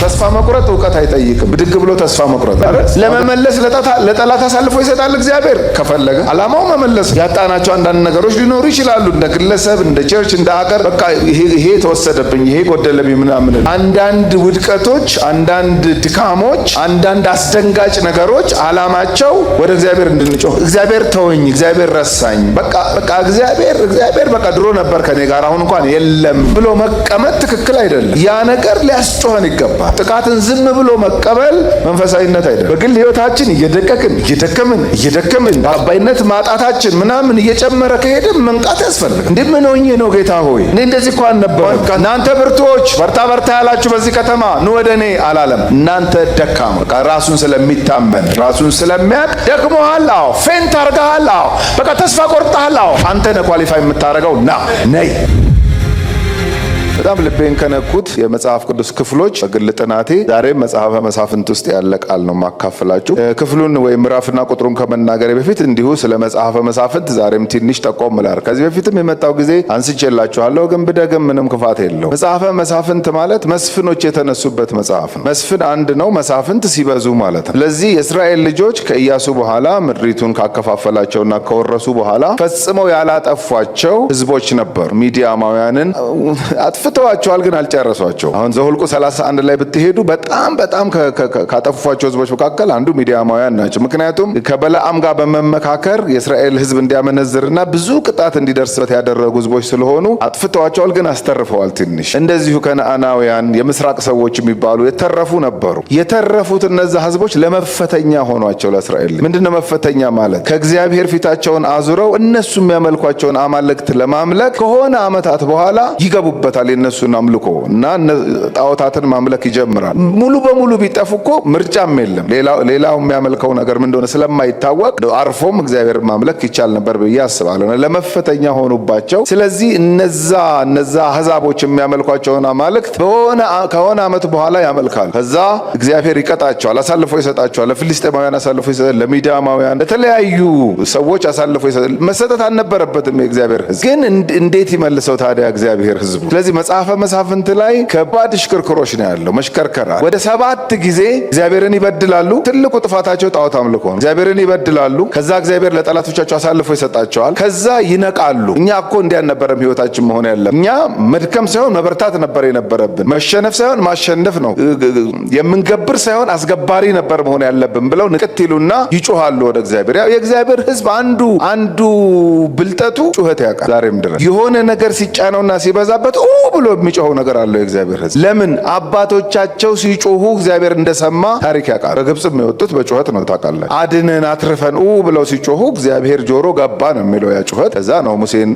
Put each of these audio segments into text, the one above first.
ተስፋ መቁረጥ እውቀት አይጠይቅም። ብድግ ብሎ ተስፋ መቁረጥ አይደል? ለመመለስ ለጠላት አሳልፎ ይሰጣል እግዚአብሔር ከፈለገ። አላማው መመለስ። ያጣናቸው አንዳንድ ነገሮች ሊኖሩ ይችላሉ። እንደ ግለሰብ፣ እንደ church፣ እንደ ሀገር በቃ ይሄ ተወሰደብኝ፣ ይሄ ጎደለብኝ ምናምን። አንዳንድ ውድቀቶች፣ አንዳንድ ድካሞች፣ አንዳንድ አስደንጋጭ ነገሮች አላማቸው ወደ እግዚአብሔር እንድንጮህ፣ እግዚአብሔር ተወኝ፣ እግዚአብሔር ረሳኝ፣ በቃ በቃ እግዚአብሔር በቃ ድሮ ነበር ከኔ ጋር አሁን እንኳን የለም ብሎ መቀመጥ ትክክል አይደለም። ያ ነገር ሊያስጮኸን ይገባል። ጥቃትን ዝም ብሎ መቀበል መንፈሳዊነት አይደለም። በግል ህይወታችን እየደቀቅን እየደከምን እየደከምን በአባይነት ማጣታችን ምናምን እየጨመረ ከሄደ መንቃት ያስፈልጋል። እንዴ ምን ሆኜ ነው ጌታ ሆይ? እኔ እንደዚህ እኮ አልነበረም። እናንተ ብርቱዎች በርታ በርታ ያላችሁ በዚህ ከተማ ኑ ወደ እኔ አላለም። እናንተ ደካማ፣ በቃ ራሱን ስለሚታመን ራሱን ስለሚያውቅ ደክሞሃል፣ አዎ faint አርገሃል፣ አዎ በቃ ተስፋ ቆርጠሃል፣ አዎ አንተ ነህ qualify የምታደርገው፣ ና ነይ። በጣም ልቤን ከነኩት የመጽሐፍ ቅዱስ ክፍሎች በግል ጥናቴ ዛሬም መጽሐፈ መሳፍንት ውስጥ ያለ ቃል ነው ማካፍላችሁ። ክፍሉን ወይም ምዕራፍና ቁጥሩን ከመናገሬ በፊት እንዲሁ ስለ መጽሐፈ መሳፍንት ዛሬም ትንሽ ጠቆም ላድርግ። ከዚህ በፊትም የመጣው ጊዜ አንስቼላችኋለሁ፣ ግን ብደግም ምንም ክፋት የለው። መጽሐፈ መሳፍንት ማለት መስፍኖች የተነሱበት መጽሐፍ ነው። መስፍን አንድ ነው፣ መሳፍንት ሲበዙ ማለት ነው። ስለዚህ የእስራኤል ልጆች ከኢያሱ በኋላ ምድሪቱን ካከፋፈላቸውና ከወረሱ በኋላ ፈጽመው ያላጠፏቸው ህዝቦች ነበሩ። ሚዲያማውያንን አጥፍተዋቸዋል፣ ግን አልጨረሷቸው። አሁን ዘሁልቁ 31 ላይ ብትሄዱ በጣም በጣም ካጠፏቸው ህዝቦች መካከል አንዱ ሚዲያማውያን ናቸው። ምክንያቱም ከበለዓም ጋር በመመካከር የእስራኤል ህዝብ እንዲያመነዝርና ብዙ ቅጣት እንዲደርስበት ያደረጉ ህዝቦች ስለሆኑ አጥፍተዋቸዋል፣ ግን አስተርፈዋል ትንሽ። እንደዚሁ ከነአናውያን የምስራቅ ሰዎች የሚባሉ የተረፉ ነበሩ። የተረፉት እነዛ ህዝቦች ለመፈተኛ ሆኗቸው ለእስራኤል። ምንድነው መፈተኛ ማለት? ከእግዚአብሔር ፊታቸውን አዙረው እነሱ የሚያመልኳቸውን አማልክት ለማምለክ ከሆነ ዓመታት በኋላ ይገቡበታል የእነሱን አምልኮ እና ጣዖታትን ማምለክ ይጀምራል። ሙሉ በሙሉ ቢጠፉ እኮ ምርጫም የለም። ሌላው የሚያመልከው ነገር ምን እንደሆነ ስለማይታወቅ አርፎም እግዚአብሔር ማምለክ ይቻል ነበር ብዬ አስባለሁ። ለመፈተኛ ሆኑባቸው። ስለዚህ እነዛ አህዛቦች የሚያመልኳቸውን አማልክት ከሆነ ዓመት በኋላ ያመልካሉ። ከዛ እግዚአብሔር ይቀጣቸዋል፣ አሳልፎ ይሰጣቸዋል። ለፍልስጤማውያን አሳልፎ ይሰጣል፣ ለሚዳማውያን፣ ለተለያዩ ሰዎች አሳልፎ ይሰጣል። መሰጠት አልነበረበትም የእግዚአብሔር ሕዝብ ግን እንዴት ይመልሰው ታዲያ እግዚአብሔር ሕዝቡ? ስለዚህ መጽሐፈ መሳፍንት ላይ ከባድ ሽክርክሮች ነው ያለው፣ መሽከርከራ። ወደ 7 ጊዜ እግዚአብሔርን ይበድላሉ። ትልቁ ጥፋታቸው ጣዖት አምልኮ ነው። እግዚአብሔርን ይበድላሉ። ከዛ እግዚአብሔር ለጠላቶቻቸው አሳልፎ ይሰጣቸዋል። ከዛ ይነቃሉ። እኛ እኮ እንዲህ አልነበረም ህይወታችን መሆን ያለብን። እኛ መድከም ሳይሆን መበርታት ነበር የነበረብን። መሸነፍ ሳይሆን ማሸነፍ ነው። የምንገብር ሳይሆን አስገባሪ ነበር መሆን ያለብን ብለው ንቅት ይሉና ይጮሃሉ ወደ እግዚአብሔር። ያው የእግዚአብሔር ሕዝብ አንዱ ብልጠቱ ጩኸት ያውቃል። ዛሬም ድረስ የሆነ ነገር ሲጫነውና ሲበዛበት ኡ ብሎ የሚጮኸው ነገር አለው የእግዚአብሔር ሕዝብ። ለምን? አባቶቻቸው ሲጮሁ እግዚአብሔር እንደሰማ ታሪክ ያውቃል። በግብፅም የወጡት በጩኸት ነው ታውቃለህ። አድነን አትርፈን ኡ ብለው ሲጮሁ እግዚአብሔር ጆሮ ገባ ነው የሚለው ያ ጩኸት። ከዛ ነው ሙሴን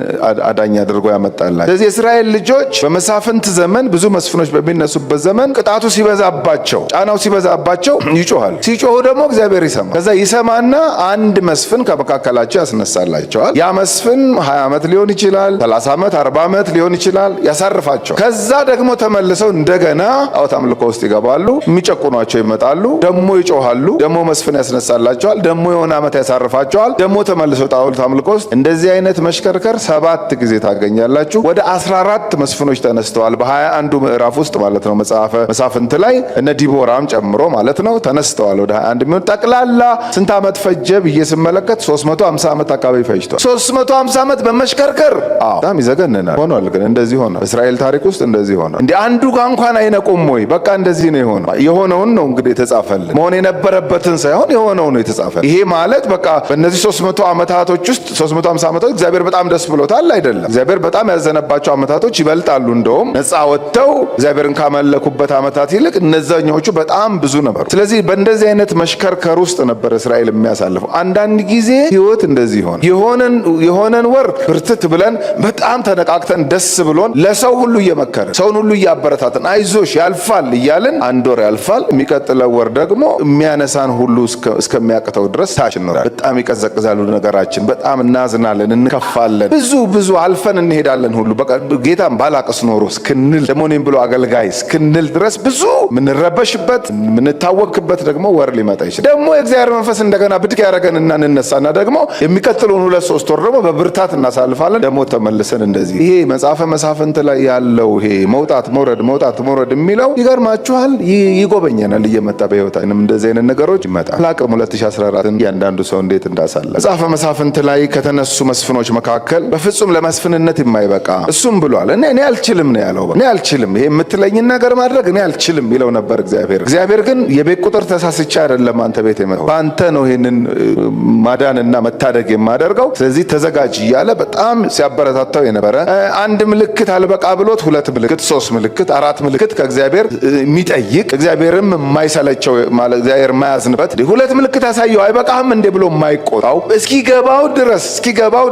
አዳኝ አድርጎ ያመጣላቸው። ስለዚህ የእስራኤል ልጆች በመሳፍንት ዘመን ብዙ መስፍኖች በሚነሱበት ዘመን ቅጣቱ ሲበዛባቸው፣ ጫናው ሲበዛባቸው ይጮሃል። ሲጮሁ ደግሞ እግዚአብሔር ይሰማል። ከዛ ይሰማና አንድ መስፍን ከመካከላቸው ያስነሳላቸዋል። ያ መስፍን 20 ዓመት ሊሆን ይችላል፣ 30 ዓመት፣ 40 ዓመት ሊሆን ይችላል። ያሳርፋቸዋል። ከዛ ደግሞ ተመልሰው እንደገና ጣዖት አምልኮ ውስጥ ይገባሉ። የሚጨቁኗቸው ይመጣሉ። ደግሞ ይጮሃሉ። ደግሞ መስፍን ያስነሳላቸዋል። ደግሞ የሆነ ዓመት ያሳርፋቸዋል። ደግሞ ተመልሰው ጣዖት አምልኮ ውስጥ። እንደዚህ አይነት መሽከርከር 7 ጊዜ ታገኛላችሁ። ወደ 14 መስፍኖች ተነስተዋል በ21ዱ ምዕራፍ ውስጥ ማለት ነው። መጽሐፈ መሳፍንት ላይ እነ ዲቦራም ጨምሮ ማለት ነው ተነስተዋል። ወደ 21 የሚሆን ጠቅላላ ስንት ዓመት ፈጀ ብዬ ስመለከት 350 ዓመት አካባቢ ፈጅቷል። 350 ዓመት በመሽከርከር አዎ፣ በጣም ይዘገንናል። ሆኗል ግን እንደዚህ ሆኗል። እስራኤል ታሪክ ውስጥ እንደዚህ ሆኗል። እንዲህ አንዱ ጋር እንኳን አይነቁም ወይ? በቃ እንደዚህ ነው የሆነው። የሆነውን ነው እንግዲህ የተጻፈልን፣ መሆን የነበረበትን ሳይሆን የሆነው ነው የተጻፈልን። ይሄ ማለት በቃ በእነዚህ 300 ዓመታቶች ውስጥ 350 ዓመታት እግዚአብሔር በጣም ደስ ብሎታል አይደለም። እግዚአብሔር በጣም ያዘነባቸው ዓመታቶች ይበልጣሉ። እንደውም ነፃ ወጥተው እግዚአብሔርን ካመለኩበት ዓመታት ይልቅ እነዛኛዎቹ በጣም ብዙ ነበሩ። ስለዚህ በእንደዚህ አይነት መሽከርከር ውስጥ ነበር እስራኤል የሚያሳልፈው። አንዳንድ ጊዜ ህይወት እንደዚህ ሆነ። የሆነን ወር ብርትት ብለን በጣም ተነቃቅተን ደስ ብሎን ለሰው ሁሉ እየመከርን ሰውን ሁሉ እያበረታተን አይዞሽ ያልፋል እያልን አንድ ወር ያልፋል። የሚቀጥለው ወር ደግሞ የሚያነሳን ሁሉ እስከሚያቅተው ድረስ ታች እንወርዳለን። በጣም ይቀዘቅዛሉ ነገራችን። በጣም እናዝናለን፣ እንከፋለን። ብዙ ብዙ አልፈን እንሄዳለን ሁሉ በቃ ጌታን ባላቅስ ኖሮ እስክንል ደግሞ እኔም ብሎ አገልጋይ እስክንል ድረስ ብዙ የምንረበሽበት የምንታወክበት ደግሞ ወር ሊመጣ ይችላል። ደግሞ የእግዚአብሔር መንፈስ እንደገና ብድግ ያደረገንና እንነሳና ደግሞ የሚቀጥለውን 2-3 ወር ደግሞ በብርታት እናሳልፋለን። ደግሞ ተመልሰን እንደዚህ። ይሄ መጽሐፈ መሳፍንት ላይ ያለው ይሄ መውጣት መውረድ መውጣት መውረድ የሚለው ይገርማችኋል፣ ይጎበኘናል እየመጣ በህይወታችንም እንደዚህ አይነት ነገሮች ይመጣል። አላቅም 2014 እያንዳንዱ ሰው እንዴት እንዳሳለ። መጽሐፈ መሳፍንት ላይ ከተነሱ መስፍኖች መካከል በፍጹም ለመስፍንነት የማይበቃ እሱም ብሏል። እኔ አልችልም ነው ያለው። እኔ አልችልም፣ ይሄ የምትለኝን ነገር ማድረግ እኔ አልችልም ይለው ነበር እግዚአብሔር። እግዚአብሔር ግን የቤት ቁጥር ተሳስቼ አይደለም አንተ ቤት የመጣው፣ በአንተ ነው ይሄንን ማዳንና መታደግ የማደርገው፣ ስለዚህ ተዘጋጅ እያለ በጣም ሲያበረታታው የነበረ፣ አንድ ምልክት አልበቃ ብሎት ሁለት ምልክት፣ ሶስት ምልክት፣ አራት ምልክት ከእግዚአብሔር የሚጠይቅ፣ እግዚአብሔርም የማይሰለቸው፣ ማለት እግዚአብሔር የማያዝንበት፣ ሁለት ምልክት አሳየው አይበቃህም እንዴ ብሎ የማይቆጣው፣ እስኪገባው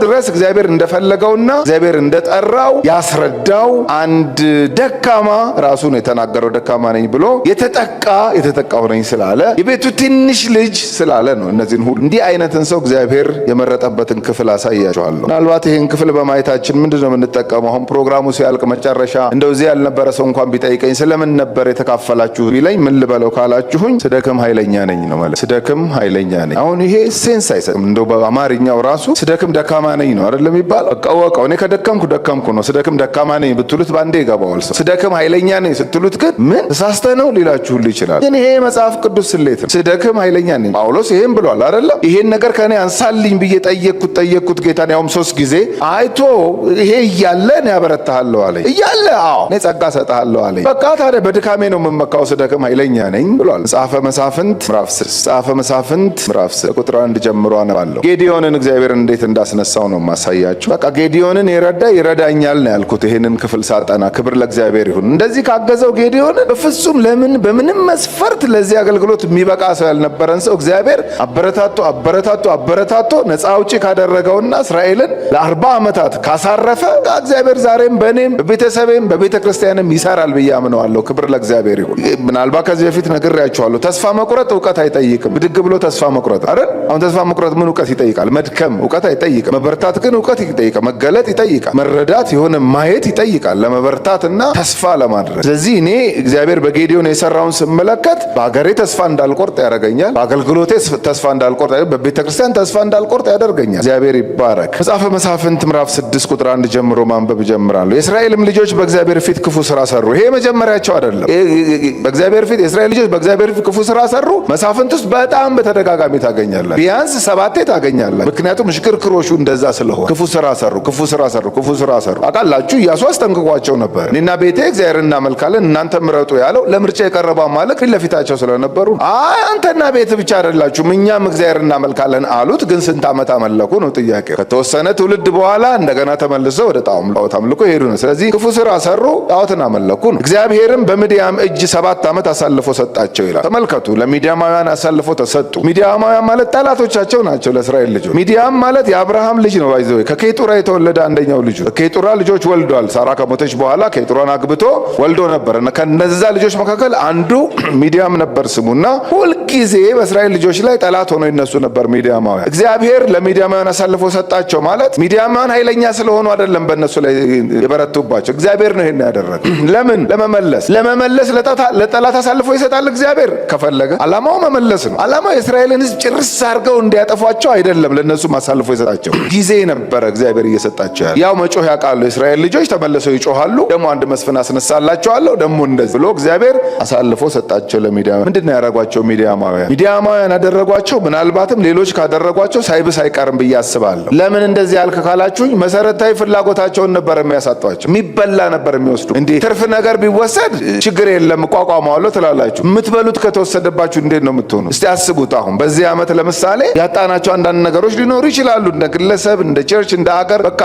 ድረስ እግዚአብሔር እንደፈለገውና እግዚአብሔር እንደጠራው ያስረዳው አንድ ደካማ፣ ራሱን የተናገረው ደካማ ነኝ ብሎ የተጠቃው ነኝ ስላለ፣ የቤቱ ትንሽ ልጅ ስላለ ነው። እነዚህን ሁሉ እንዲህ አይነትን ሰው እግዚአብሔር የመረጠበትን ክፍል አሳያችኋለሁ። ምናልባት ይህን ክፍል በማየታችን ምንድን ነው የምንጠቀመው? አሁን ፕሮግራሙ ሲያልቅ መጨረሻ እንደው እዚህ ያልነበረ ሰው እንኳን ቢጠይቀኝ ስለምን ነበር የተካፈላችሁ ቢለኝ ምን ልበለው ካላችሁኝ፣ ስደክም ኃይለኛ ነኝ ነው ማለት። ስደክም ኃይለኛ ነኝ። አሁን ይሄ sense አይሰጥም። እንደው በአማርኛው ራሱ ስደክም ደካማ ነኝ ነው አይደለም የሚባለው? በቃ እወቀው። እኔ ከደከምኩ ደከምኩ ነው። ስደክም ደካማ ነኝ ብትሉት ባንዴ ይገባዋል ሰው። ስደክም ኃይለኛ ነኝ ስትሉት ግን ምን ተሳስተህ ነው ሊላችሁ ሁሉ ይችላል። ግን ይሄ የመጽሐፍ ቅዱስ ስሌት ነው። ስደክም ኃይለኛ ነኝ። ጳውሎስ ይሄን ብሏል አይደለም? ይሄን ነገር ከኔ አንሳልኝ ብዬ ጠየቅኩት ጠየቅኩት ጌታን፣ ያውም 3 ጊዜ አይቶ ይሄ እያለ እኔ አበረታሃለሁ አለኝ። እያለ አዎ እኔ ጸጋ እሰጥሃለሁ አለኝ። በቃ ታዲያ በድካሜ ነው የምመካው፣ ስደክም ኃይለኛ ነኝ ብሏል። መጽሐፈ መሳፍንት ምዕራፍ 6፣ መጽሐፈ መሳፍንት ምዕራፍ 6 ቁጥር 1 ጀምሮ አነባለሁ። ጌዲዮንን እግዚአብሔር እንዴት እንዳስነሳው ነው የማሳያችሁ። በቃ ጌዲዮንን የረዳ ይረዳኛል ነው ያልኩት ይሄንን ክፍል ሳጠና። ክብር ለእግዚአብሔር ይሁን። እንደዚህ ካገዘው ጌዲዮንን፣ በፍጹም ለምን በምንም መስፈርት ለዚህ አገልግሎት የሚበቃ ሰው ያልነበረን ሰው እግዚአብሔር አበረታቶ አበረታቶ አበረታቶ ነፃ አውጪ ካደረገውና እስራኤልን ለ40 ዓመታት ካሳረፈ እግዚአብሔር ዛሬም በእኔም በቤተሰቤም በቤተ ክርስቲያንም ይሰራል ብዬ አምነዋለሁ። ክብር ለእግዚአብሔር ይሁን። ምናልባት ከዚህ በፊት ነግሬያችኋለሁ። ተስፋ መቁረጥ እውቀት አይጠይቅም። ብድግ ብሎ ተስፋ መቁረጥ አይደል? አሁን ተስፋ መቁረጥ ምን እውቀት ይጠይቃል? መድከም እውቀት አይጠይቅም። መበርታት ግን እውቀት ይጠይቃል። መገለጥ ይጠይቃል። መረዳት፣ የሆነ ማየት ይጠይቃል ለመበርታትና ተስፋ ለማድረግ። ስለዚህ እኔ እግዚአብሔር በጌዲዮን የሰራውን ስመለከት በሀገሬ ተስፋ እንዳልቆርጥ ያደርገኛል። በአገልግሎቴ ተስፋ እንዳልቆርጥ፣ በቤተ ክርስቲያን ተስፋ እንዳልቆርጥ ያደርገኛል። እግዚአብሔር ይባረክ። መጽሐፈ መሳፍንት ምዕራፍ 6 ቁጥር 1 ጀምሮ ማንበብ እጀምራለሁ። የእስራኤልም ልጆች በእግዚአብሔር ፊት ክፉ ስራ ሰሩ። ይሄ የመጀመሪያቸው አይደለም። በእግዚአብሔር ፊት የእስራኤል ልጆች በእግዚአብሔር ፊት ክፉ ስራ ሰሩ። መሳፍንት ውስጥ በጣም በተደጋጋሚ ታገኛለህ። ቢያንስ ሰባቴ ታገኛለህ። ምክንያቱም ሽክርክሮሹ እንደዛ ስለሆነ ክፉ ስራ ሰሩ፣ ክፉ ስራ ሰሩ፣ ክፉ ስራ ሰሩ። አውቃላችሁ ኢያሱ አስጠንቅቋቸው ነበር። እኔና ቤቴ እግዚአብሔር እናመልካለን እናንተ ምረጡ ያለው ለምርጫ የቀረበው አማልክት ፊት ለፊታቸው ስለነበሩ፣ አይ አንተና ቤት ብቻ አይደላችሁም እኛም እግዚአብሔር እናመልካለን አሉት። ግን ስንት ዓመት አመለኩ ነው ጥያቄው። ከተወሰነ ትውልድ በኋላ እንደገና ተመልሰው ወደ ጣዖት አምልኮ ሄዱ ነው። ስለዚህ ክፉ ስራ ሰሩ፣ ጣዖትን አመለኩ ነው። እግዚአብሔርም በምድያም እጅ 7 ዓመት አሳልፎ ሰጣቸው ይላል። ተመልከቱ፣ ለሚዲያማውያን አሳልፎ ተሰጡ። ሚዲያማውያን ማለት ጠላቶቻቸው ናቸው ለእስራኤል ልጆች። ሚዲያም ማለት የአብርሃም ልጅ ነው። by the way ከኬጡራ የተወለደ አንደኛው ልጁ። ኬጡራ ልጆች ወልዷል። ሳራ ከሞተች በኋላ ኬጡራን አግብቶ ወልዶ ነበር እና ከነዛ ልጆች መካከል አንዱ ሚዲያም ነበር ስሙና ሁልጊዜ በእስራኤል ልጆች ላይ ጠላት ሆኖ ይነሱ ነበር ሚዲያማውያን። እግዚአብሔር ለሚዲያማውያን አሳልፎ ሰጣቸው ማለት ሚዲያማውያን ኃይለኛ ስለሆኑ አይደለም በእነሱ ላይ የበረቱባቸው። እግዚአብሔር ነው ይሄን ያደረገ። ለምን? ለመመለስ። ለመመለስ ለጠላት አሳልፎ ይሰጣል እግዚአብሔር ከፈለገ። አላማው መመለስ ነው። አላማው የእስራኤልን ሕዝብ ጭርስ አድርገው እንዲያጠፏቸው አይደለም። ለእነሱም አሳልፎ ይሰጣቸው ጊዜ ነበረ እግዚአብሔር እየሰጣቸው ያለ። ያው መጮህ ያውቃሉ የእስራኤል ልጆች፣ ተመልሰው ይጮሃሉ። ደግሞ አንድ መስፍን አስነሳላቸዋለሁ ደግሞ እንደዚህ ብሎ እግዚአብሔር አሳልፎ ሰጣቸው ለሚዲያ። ምንድን ነው ያደረጓቸው ሚዲያማውያን? ሚዲያማውያን ያደረጓቸው ምናልባትም ሌሎች ካደረጓቸው ሳይብስ አይቀርም ብዬ አስባለሁ። ለምን እንደዚህ ያልክ ካላችሁኝ መሰረታዊ ፍላጎታቸውን ነበር የሚያሳጧቸው። የሚበላ ነበር የሚወስዱ። እንዲህ ትርፍ ነገር ቢወሰድ ችግር የለም እቋቋመዋለሁ ትላላችሁ። የምትበሉት ከተወሰደባችሁ እንዴት ነው የምትሆኑ? እስቲ አስቡት። አሁን በዚህ ዓመት ለምሳሌ ያጣናቸው አንዳንድ ነገሮች ሊኖሩ ይችላሉ። እንደ ግለሰብ፣ እንደ church፣ እንደ ሀገር በቃ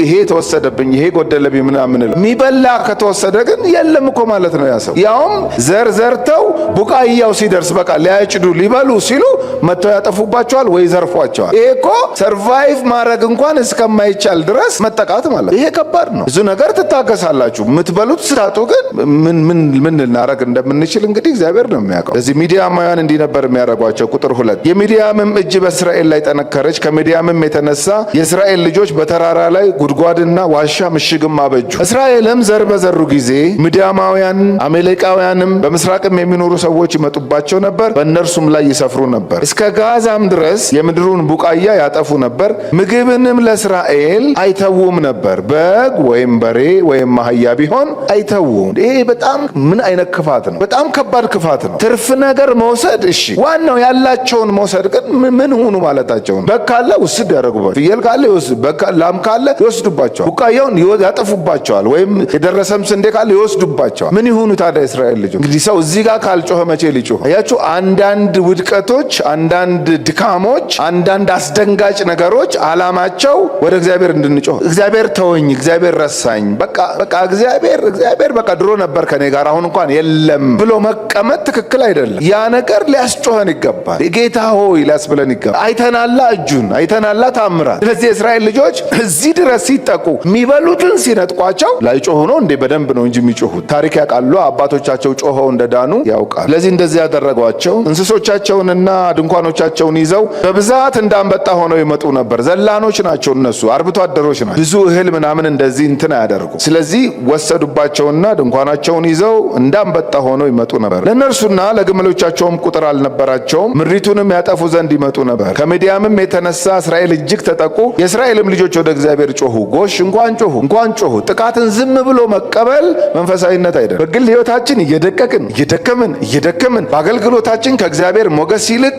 ይሄ ተወሰደብኝ፣ ይሄ ጎደለብኝ ምናምን። የሚበላ ከተወሰደ ግን የለም እኮ ማለት ነው ያ ሰው። ያውም ዘር ዘርተው ቡቃያው ሲደርስ በቃ ሊያጭዱ ሊበሉ ሲሉ መጥተው ያጠፉባቸዋል ወይ ዘርፏቸዋል። ይሄ እኮ survive ማድረግ እንኳን እስከማይቻል ድረስ መጠቃት ማለት ይሄ ከባድ ነው። ብዙ ነገር ትታገሳላችሁ። የምትበሉት ስታጡ ግን ምን ምን ምን ልናረግ እንደምንችል እንግዲህ እግዚአብሔር ነው የሚያውቀው። ስለዚህ ሚዲያማውያን እንዲህ ነበር የሚያደርጓቸው። ቁጥር 2፣ የሚዲያምም እጅ በእስራኤል ላይ ጠነከረች። ከሚዲያምም የተነሳ የእስራኤል ልጆች በተራራ ላይ ጉድጓድና ዋሻ ምሽግም አበጁ። እስራኤልም ዘር በዘሩ ጊዜ ሚዲያማውያን፣ አሜሌቃውያንም በምስራቅም የሚኖሩ ሰዎች ይመጡባቸው ነበር፣ በእነርሱም ላይ ይሰፍሩ ነበር። እስከ ጋዛም ድረስ የምድሩን ቡቃያ ያጠፉ ነበር። ምግብንም ለእስራኤል አይተዉም ነበር። በግ ወይም በሬ ወይም አህያ ቢሆን አይተዉም። ይሄ በጣም ምን አይነት ክፋት ነው? በጣም ከባድ ክፋት ነው። ትርፍ ነገር መውሰድ እሺ፣ ዋናው ያላቸውን መውሰድ ግን ምን ሁኑ ማለታቸው ነው። በግ ካለ ውስድ ያደርጉባቸዋል። ፍየል ካለ ይወስድ፣ ላም ካለ ይወስዱባቸዋል። ቡቃያውን ያጠፉባቸዋል። ወይም የደረሰም ስንዴ ካለ ይወስዱባቸዋል። ምን ይሁኑ ታዲያ እስራኤል ልጆች? እንግዲህ ሰው እዚህ ጋር ካልጮኸ መቼ ሊጮህ? አያችሁ፣ አንዳንድ ውድቀቶች፣ አንዳንድ ድካሞች፣ አንዳንድ አስደንጋጭ ነገሮች አላማቸው ወደ እግዚአብሔር እንድንጮህ፣ እግዚአብሔር ተወኝ፣ እግዚአብሔር ረሳኝ፣ በቃ በቃ እግዚአብሔር እግዚአብሔር በቃ ድሮ ነበር ከኔ ጋር አሁን እንኳን የለም ብሎ መቀመጥ ትክክል አይደለም። ያ ነገር ሊያስጮኸን ይገባል። ጌታ ሆይ ሊያስብለን ይገባል። አይተናላ እጁን አይተናላ ታምራት። ስለዚህ የእስራኤል ልጆች እዚህ ድረስ ሲጠቁ የሚበሉትን ሲነጥቋቸው ላይጮሁ ነው እንዴ? በደንብ ነው እንጂ የሚጮሁት። ታሪክ ያውቃሉ። አባቶቻቸው ጮኸው እንደዳኑ ያውቃል። ስለዚህ እንደዚህ ያደረጓቸው እንስሶቻቸውንና ድንኳኖቻቸውን ይዘው በብዛት እንዳንበጣ ሆነው ይመጡ ነበር። ዘላኖች ናቸው እነሱ፣ አርብቶ አደሮች ናቸው። ብዙ እህል ምናምን እንደዚህ እንትን አያደርጉ። ስለዚህ ወሰዱባቸውና ድንኳናቸውን ይዘው እንዳንበጣ ሆነው ይመጡ ነበር። ለእነርሱና ለግመሎቻቸውም ቁጥር አልነበራቸውም። ምድሪቱንም ያጠፉ ዘንድ ይመጡ ነበር። ከምድያምም የተነሳ እስራኤል እጅግ ተጠቁ። የእስራኤልም ልጆች ወደ እግዚአብሔር ጮሁ። ጎሽ እንኳን ጮሁ፣ እንኳን ጮሁ። ጥቃትን ዝም ብሎ መቀበል መንፈሳዊነት አይደለም። በግል ሕይወታችን እየደቀቅን እየደከምን እየደከምን በአገልግሎታችን ከእግዚአብሔር ሞገስ ይልቅ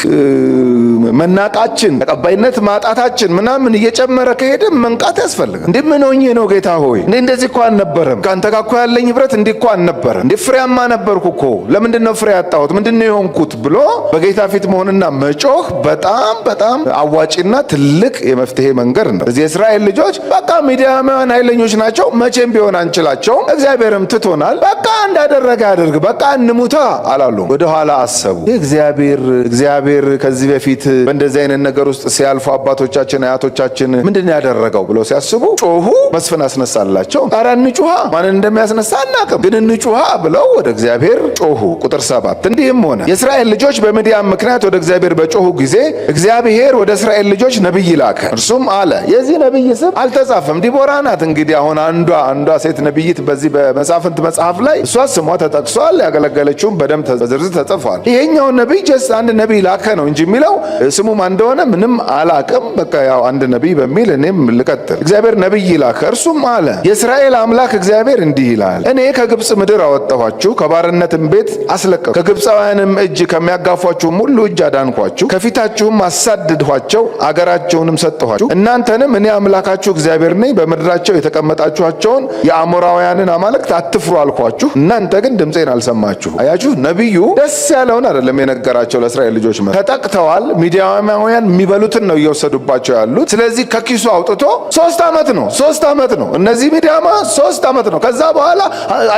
መናቃችን፣ ተቀባይነት ማጣታችን ምናምን እየጨመረ ከሄደ መንቃት ያስፈልጋል። እንዴ ምን ሆኜ ነው ጌታ ሆይ? እንዴ እንደዚህ እኮ አልነበረም። ከአንተ ጋር እኮ ያለኝ ህብረት እንዲህ እኮ አልነበረም። እንዴ ፍሬያማ ነበርኩ እኮ ለምንድን ነው ፍሬ ያጣሁት? ምንድን ነው የሆንኩት? ብሎ በጌታ ፊት መሆንና መጮህ በጣም በጣም አዋጪና ትልቅ የመፍትሄ መንገድ ነው። እዚህ የእስራኤል ልጆች በቃ ሚዲያማውያን ኃይለኞች ናቸው፣ መቼም ቢሆን አንችላቸውም፣ እግዚአብሔርም ትቶናል፣ በቃ እንዳደረገ ያደርግ፣ በቃ እንሙታ አላሉ። ወደኋላ አሰቡ። እግዚአብሔር እግዚአብሔር ከዚህ በፊት በእንደዚህ አይነት ነገር ውስጥ ሲያልፉ አባቶቻችን አያቶቻችን ምንድን ነው ያደረገው ብለው ሲያስቡ ጮሁ። መስፍን አስነሳላቸው። ኧረ እንጩሃ፣ ማንን እንደሚያስነሳ አናቅም፣ ግን እንጩሃ ብለው ወደ እግዚአብሔር ጮሁ። ቁጥር 7 እንዲህም ሆነ የእስራኤል ልጆች በምድያም ምክንያት ወደ እግዚአብሔር በጮሁ ጊዜ እግዚአብሔር ወደ እስራኤል ልጆች ነቢይ ላከ። እርሱም አለ፣ የዚህ ነቢይ ስም አልተጻፈም፣ ዲቦራ ናት። እንግዲህ አሁን አንዷ ሴት ነቢይት በዚህ በመሳፍንት መጽሐፍ ላይ እሷ ስሟ ተጠቅሷል፣ ያገለገለችውም በደንብ በዝርዝር ተጽፏል። ይሄኛውን ነቢይ just አንድ ነቢይ ላከ ነው እንጂ የሚለው ስሙ ማን እንደሆነ ምንም አላቅም። በቃ ያው አንድ ነቢይ በሚል እኔም ልቀጥል። እግዚአብሔር ነቢይ ላከ፣ እርሱም አለ የእስራኤል አምላክ እግዚአብሔር እንዲህ ይላል፣ እኔ ከግብፅ ምድር አወጣኋችሁ፣ ከባርነትም ቤት አስለቀቅሁ፣ ከግብፃውያንም እጅ ከሚያጋፏችሁም ሁሉ እጅ አዳንኳችሁ፣ ከፊታችሁም አሳድድኋቸው፣ አገራቸውንም ሰጠኋችሁ። እናንተንም እኔ አምላካችሁ እግዚአብሔር ነኝ፣ በምድራቸው የተቀመጣችኋቸውን የአሞራውያንን አማልክት አትፍሩ አልኳችሁ፣ እናንተ ግን ድምፄን አልሰማችሁ። አያችሁ፣ ነቢዩ ደስ ያለውን አይደለም የነገራቸው ለእስራኤል ልጆች። ተጠቅተዋል። ሚዲያማውያን የሚበሉትን ነው እየወሰዱባቸው ያሉት። ስለዚህ ከኪሱ አውጥቶ 3 ዓመት ነው 3 ዓመት ነው እነዚህ ሚዲያማ 3 ዓመት ነው፣ ከዛ በኋላ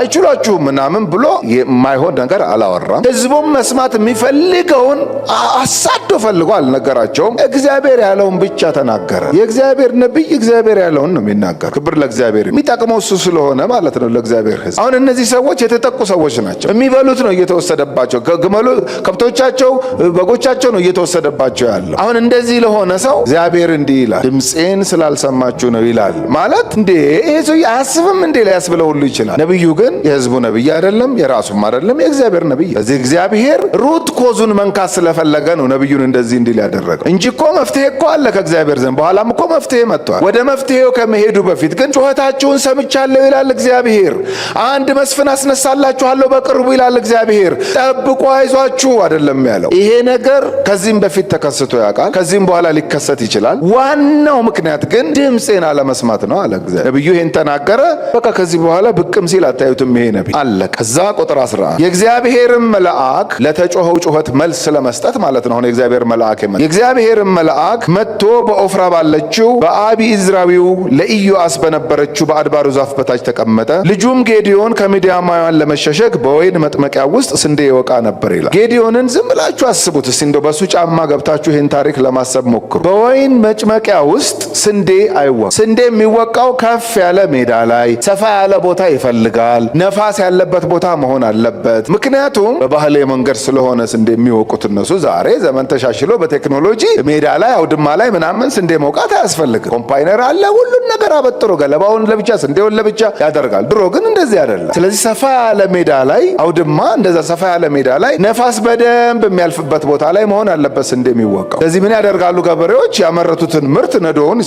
አይችሏችሁም ምናምን ብሎ የማይሆን ነገር አላወራም። ህዝቡም መስማት የሚፈልገውን አሳዶ ፈልጎ አልነገራቸውም። እግዚአብሔር ያለውን ብቻ ተናገረ። የእግዚአብሔር ነቢይ እግዚአብሔር ያለውን ነው የሚናገር። ክብር ለእግዚአብሔር። የሚጠቅመው እሱ ስለሆነ ማለት ነው ለእግዚአብሔር ህዝብ። አሁን እነዚህ ሰዎች የተጠቁ ሰዎች ናቸው። የሚበሉት ነው እየተወሰደባቸው፣ ግመሉ፣ ከብቶቻቸው፣ በጎቻቸው ነው እየተወሰደባቸው ያለው። አሁን እንደዚህ ለሆነ ሰው እግዚአብሔር እንዲህ ይላል፣ ድምፄን ስላልሰማችሁ ነው ይላል ማለት እንዴ ይሄ ሰው አያስብም እንዴ ሊያስብለው ሁሉ ይችላል። ነቢዩ ግን የህዝቡ ነቢይ አይደለም፣ የራሱም አይደለም፣ የእግዚአብሔር ነቢይ። ስለዚህ እግዚአብሔር root cause ኡን መንካት ስለፈለገ ነው ነቢዩን እንደዚህ እንዲል ያደረገው እንጂ እኮ መፍትሄ እኮ አለ ከእግዚአብሔር ዘንድ። በኋላም እኮ መፍትሄ መጥቷል። ወደ መፍትሄው ከመሄዱ በፊት ግን ጩኸታችሁን ሰምቻለሁ ይላል እግዚአብሔር። አንድ መስፍን አስነሳላችኋለሁ በቅርቡ ይላል እግዚአብሔር። ጠብቁ፣ አይዟችሁ አይደለም ያለው። ይሄ ነገር ከዚህም በፊት ተከስቶ ያውቃል፣ ከዚህም በኋላ ሊከሰት ይችላል። ዋናው ምክንያት ግን ድምፄን አለመስማት ነው አለ እግዚአብሔር። ነቢዩ ይሄን ተናገረ። በቃ ከዚህ በኋላ ብቅም ሲል አታዩትም። ይሄ ነቢይ አለ። ከዛ ቁጥር 11 የእግዚአብሔርም መልአክ ለተጮኸው ጩኸት መልስ ለመስጠት ማለት ነው። አሁን የእግዚአብሔር መልአክ የእግዚአብሔርም መልአክ መጥቶ በኦፍራ ባለችው በአቢዔዝራዊው ለኢዮአስ በነበረችው በአድባሩ ዛፍ በታች ተቀመጠ። ልጁም ጌዲዮን ከምድያማውያን ለመሸሸግ በወይን መጥመቂያ ውስጥ ስንዴ ይወቃ ነበር ይላል። ጌዲዮንን ዝም ብላችሁ አስቡት እስቲ፣ እንደው በሱ ጫማ ገብታችሁ ይህን ታሪክ ለማሰብ ሞክሩ። በወይን መጭመቂያ ውስጥ ስንዴ አይወቃም። ስንዴ የሚወቃው ከፍ ያለ ሜዳ ላይ ሰፋ ያለ ቦታ ይፈልጋል። ነፋስ ያለበት ቦታ መሆን አለበት። ምክንያቱም በባህላዊ መንገድ ስለሆነ ስንዴ የሚወቁት እነሱ። ዛሬ ዘመን ተሻሽሎ በቴክኖሎጂ ሜዳ ላይ አውድማ ላይ ምናምን ስንዴ መውቃት አያስፈልግም። combiner አለ፣ ሁሉን ነገር አበጥሮ ገለባውን ለብቻ ስንዴውን ለብቻ ያደርጋል። ድሮ ግን እንደዚህ አይደለም። ስለዚህ ሰፋ ያለ ሜዳ ላይ አውድማ፣ እንደዛ ሰፋ ያለ ሜዳ ላይ ነፋስ በደንብ የሚያልፍበት ቦታ ላይ ላይ መሆን አለበት ስንዴ የሚወቃው። ስለዚህ ምን ያደርጋሉ ገበሬዎች? ያመረቱትን ምርት ነዶውን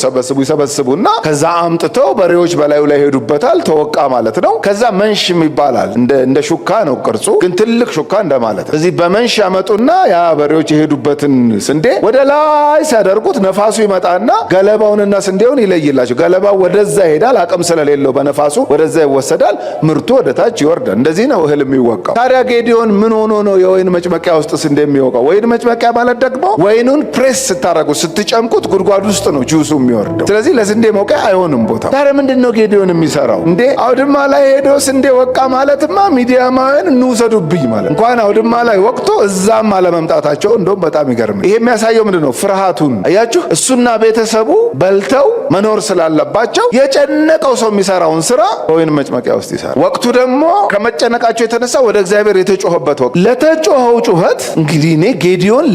ይሰበስቡና ከዛ አምጥተው በሬዎች በላዩ ላይ ሄዱበታል። ተወቃ ማለት ነው። ከዛ መንሽ ይባላል። እንደ ሹካ ነው ቅርጹ፣ ግን ትልቅ ሹካ እንደማለት ነው። እዚህ በመንሽ ያመጡና ያ በሬዎች የሄዱበትን ስንዴ ወደ ላይ ሲያደርጉት ነፋሱ ይመጣና ገለባውንና ስንዴውን ይለይላቸው። ገለባው ወደዛ ይሄዳል፣ አቅም ስለሌለው በነፋሱ ወደዛ ይወሰዳል፣ ምርቱ ወደ ታች ይወርዳል። እንደዚህ ነው እህል የሚወቃው። ታዲያ ጌዲዮን ምን ሆኖ ነው የወይን መጭመቂያ ውስጥ ስንዴ የሚወቃው? ወይን መጭመቂያ ማለት ደግሞ ወይኑን ፕሬስ ስታደርጉት ስትጨምቁት ጉድጓድ ውስጥ ነው ጁሱ የሚወርደው። ስለዚህ ለስንዴ መውቂያ አይሆንም ቦታ። ታዲያ ምንድን ነው ጌዲዮን የሚሰራው? እንዴ አውድማ ላይ ሄዶ ስንዴ ወቃ ማለትማ ሚዲያማውያን እንውሰዱብኝ ማለት እንኳን አውድማ ላይ ወቅቶ እዛም አለመምጣታቸው እንደውም በጣም ይገርም። ይሄ የሚያሳየው ምንድን ነው? ፍርሃቱን አያችሁ። እሱና ቤተሰቡ በልተው መኖር ስላለባቸው የጨነቀው ሰው የሚሰራውን ስራ በወይን መጭመቂያ ውስጥ ይሰራል። ወቅቱ ደግሞ ከመጨነቃቸው የተነሳ ወደ እግዚአብሔር የተጮኸበት ወቅት። ለተጮኸው ጩኸት እንግዲህ እኔ ጌዲዮን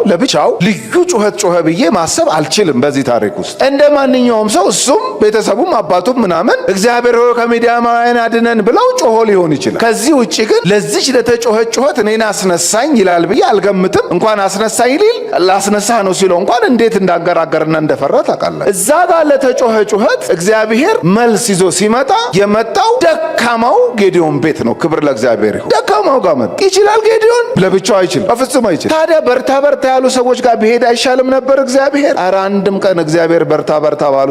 ለብቻው ልዩ ጩኸት ጮኸ ብዬ ማሰብ አልችልም። በዚህ ታሪክ ውስጥ እንደ ማንኛውም ሰው እሱም ቤተሰቡም አባቱም ምናምን እግዚአብሔር ሆይ ከሚዲያማውያን አድነን ብለው ጮሆ ሊሆን ይችላል። ከዚህ ውጭ ግን ለዚች ለተጮኸ ጩኸት እኔን አስነሳኝ ይላል ብዬ አልገምትም። እንኳን አስነሳኝ ሊል ላስነሳህ ነው ሲለው እንኳን እንዴት እንዳንገራገርና እንደፈራ ታውቃለህ። እዛ ጋር ለተጮኸ ጩኸት እግዚአብሔር መልስ ይዞ ሲመጣ የመጣው ደካማው ጌዲዮን ቤት ነው። ክብር ለእግዚአብሔር ይሁን። ደካማው ጋር መጣ። ይችላል ጌዲዮን? ለብቻው አይችልም፣ በፍጹም አይችልም። ታዲያ በርታ በርታ ያሉ ሰዎች ጋር ቢሄድ አይሻልም ነበር እግዚአብሔር? ኧረ አንድም ቀን እግዚአብሔር በርታ በርታ ባሉ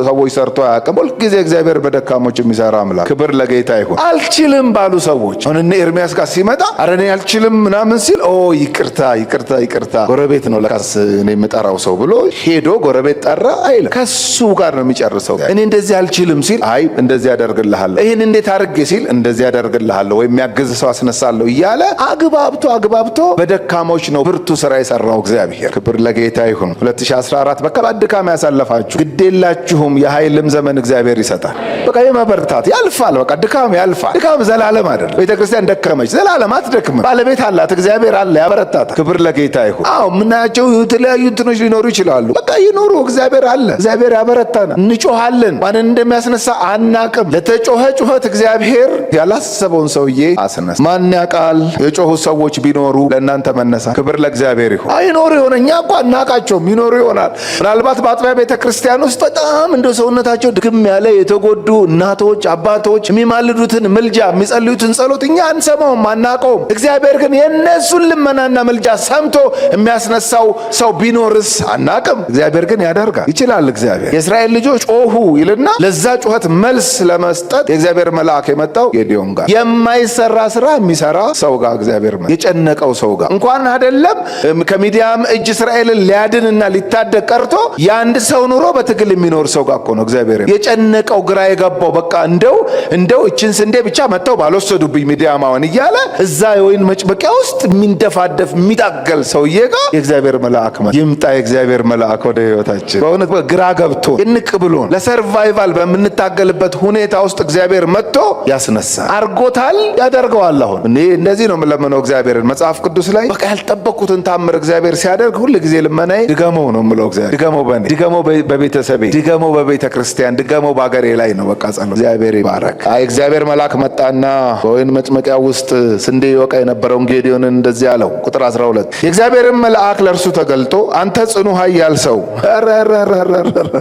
ሰዎች ሰርቶ አያውቅም። ሁልጊዜ እግዚአብሔር በደካሞች የሚሰራ አምላክ፣ ክብር ለጌታ ይሁን። አልችልም ባሉ ሰዎች አሁን እነ ኤርሚያስ ጋር ሲመጣ ኧረ እኔ አልችልም ምናምን ሲል ኦ ይቅርታ ይቅርታ ይቅርታ ጎረቤት ነው ለካስ እኔ የምጠራው ሰው ብሎ ሄዶ ጎረቤት ጠራ አይልም። ከሱ ጋር ነው የሚጨርሰው። እኔ እንደዚህ አልችልም ሲል አይ እንደዚህ ያደርግልሃለሁ፣ ይህን እንዴት አድርጌ ሲል እንደዚህ ያደርግልሃለሁ፣ ወይም የሚያግዝ ሰው አስነሳለሁ እያለ አግባብቶ አግባብቶ በደካሞች ነው ብርቱ ስራ የሰራው እግዚአብሔር። ክብር ለጌታ ይሁን። 2014 በከባድ ድካም ያሳለፋችሁ ግዴላችሁም፣ የኃይልም ዘመን እግዚአብሔር ይሰጣል። በቃ የመበርታት ያልፋል። በቃ ድካም ያልፋል። ድካም ዘላለም አይደለም። ቤተክርስቲያን ደከመች፣ ዘላለም አትደክምም። ባለቤት አላት፣ እግዚአብሔር አለ፣ ያበረታታል። ክብር ለጌታ ይሁን። አዎ የምናያቸው የተለያዩ እንትኖች ሊኖሩ ይችላሉ። በቃ ይኑሩ፣ እግዚአብሔር አለ፣ እግዚአብሔር ያበረታናል። እንጮሃለን፣ ማንን እንደሚያስነሳ አናቅም። ለተጮኸ ጩኸት እግዚአብሔር ያላሰበውን ሰውዬ አስነሳ። ማን ያውቃል? የጮሁ ሰዎች ቢኖሩ ለእናንተ መነሳ። ክብር ለእግዚአብሔር ይሁን። አይኖሩ ይሆን? እኛ እኮ አናቃቸውም፣ ይኖሩ ይሆናል። ምናልባት በአጥቢያ ቤተ ክርስቲያን ውስጥ በጣም እንደ ሰውነታቸው ድክም ያለ የተጎዱ እናቶች፣ አባቶች የሚማልዱትን ምልጃ የሚጸልዩትን ጸሎት እኛ አንሰማውም፣ አናቀውም። እግዚአብሔር ግን የእነሱን ልመናና ምልጃ ሰምቶ የሚያስነሳው ሰው ቢኖርስ አናቅም። እግዚአብሔር ግን ያደርጋል፣ ይችላል። እግዚአብሔር የእስራኤል ልጆች ጮሁ ይልና ለዛ ጩኸት መልስ ለመስጠት የእግዚአብሔር መልአክ የመጣው ጌዲዮን ጋር፣ የማይሰራ ስራ የሚሰራ ሰው ጋር እግዚአብሔር የጨነቀው ሰው ጋር እንኳን አይደለም ከሚዲያም እጅ እስራኤልን ሊያድንና ሊታደግ ቀርቶ የአንድ ሰው ኑሮ በትግል የሚኖር ሰው ጋር እኮ ነው እግዚአብሔር የጨነቀው፣ ግራ የገባው በቃ እንደው እችን ስንዴ ብቻ መጥተው ባልወሰዱብኝ ሚዲያማውን እያለ እዛ የወይን መጭመቂያ ውስጥ የሚንደፋደፍ የሚታገል ሰውዬ ጋር የእግዚአብሔር መልአክ ይምጣ። የእግዚአብሔር መልአክ ወደ ህይወታችን በእውነት ግራ ገብቶ እንቅ ብሎን ለ survival በምንታገልበት ሁኔታ ውስጥ እግዚአብሔር መጥቶ ያስነሳል። አርጎታል፣ ያደርገዋል። አሁን እኔ እንደዚህ ነው የምለምነው እግዚአብሔርን። መጽሐፍ ቅዱስ ላይ በቃ ያልጠበቅኩትን ታምር እግዚአብሔር ሲያደርግ ሁል ጊዜ ልመናዬ ድገመው ነው የምለው። እግዚአብሔር ድገመው፣ በእኔ ድገመው፣ በቤተሰቤ ድገመው፣ በቤተ ክርስቲያን ድገመው፣ በአገሬ ላይ ነው በቃ ጸሎት። እግዚአብሔር ይባረክ። አይ እግዚአብሔር መልአክ መጣና በወይን መጭመቂያ ውስጥ ስንዴ ይወቃ የነበረውን ጌዲዮንን እንደዚህ አለው። ቁጥር 12 የእግዚአብሔርን መልአክ ለእርሱ ተገልጦ አንተ ጽኑ ኃያል ሰው።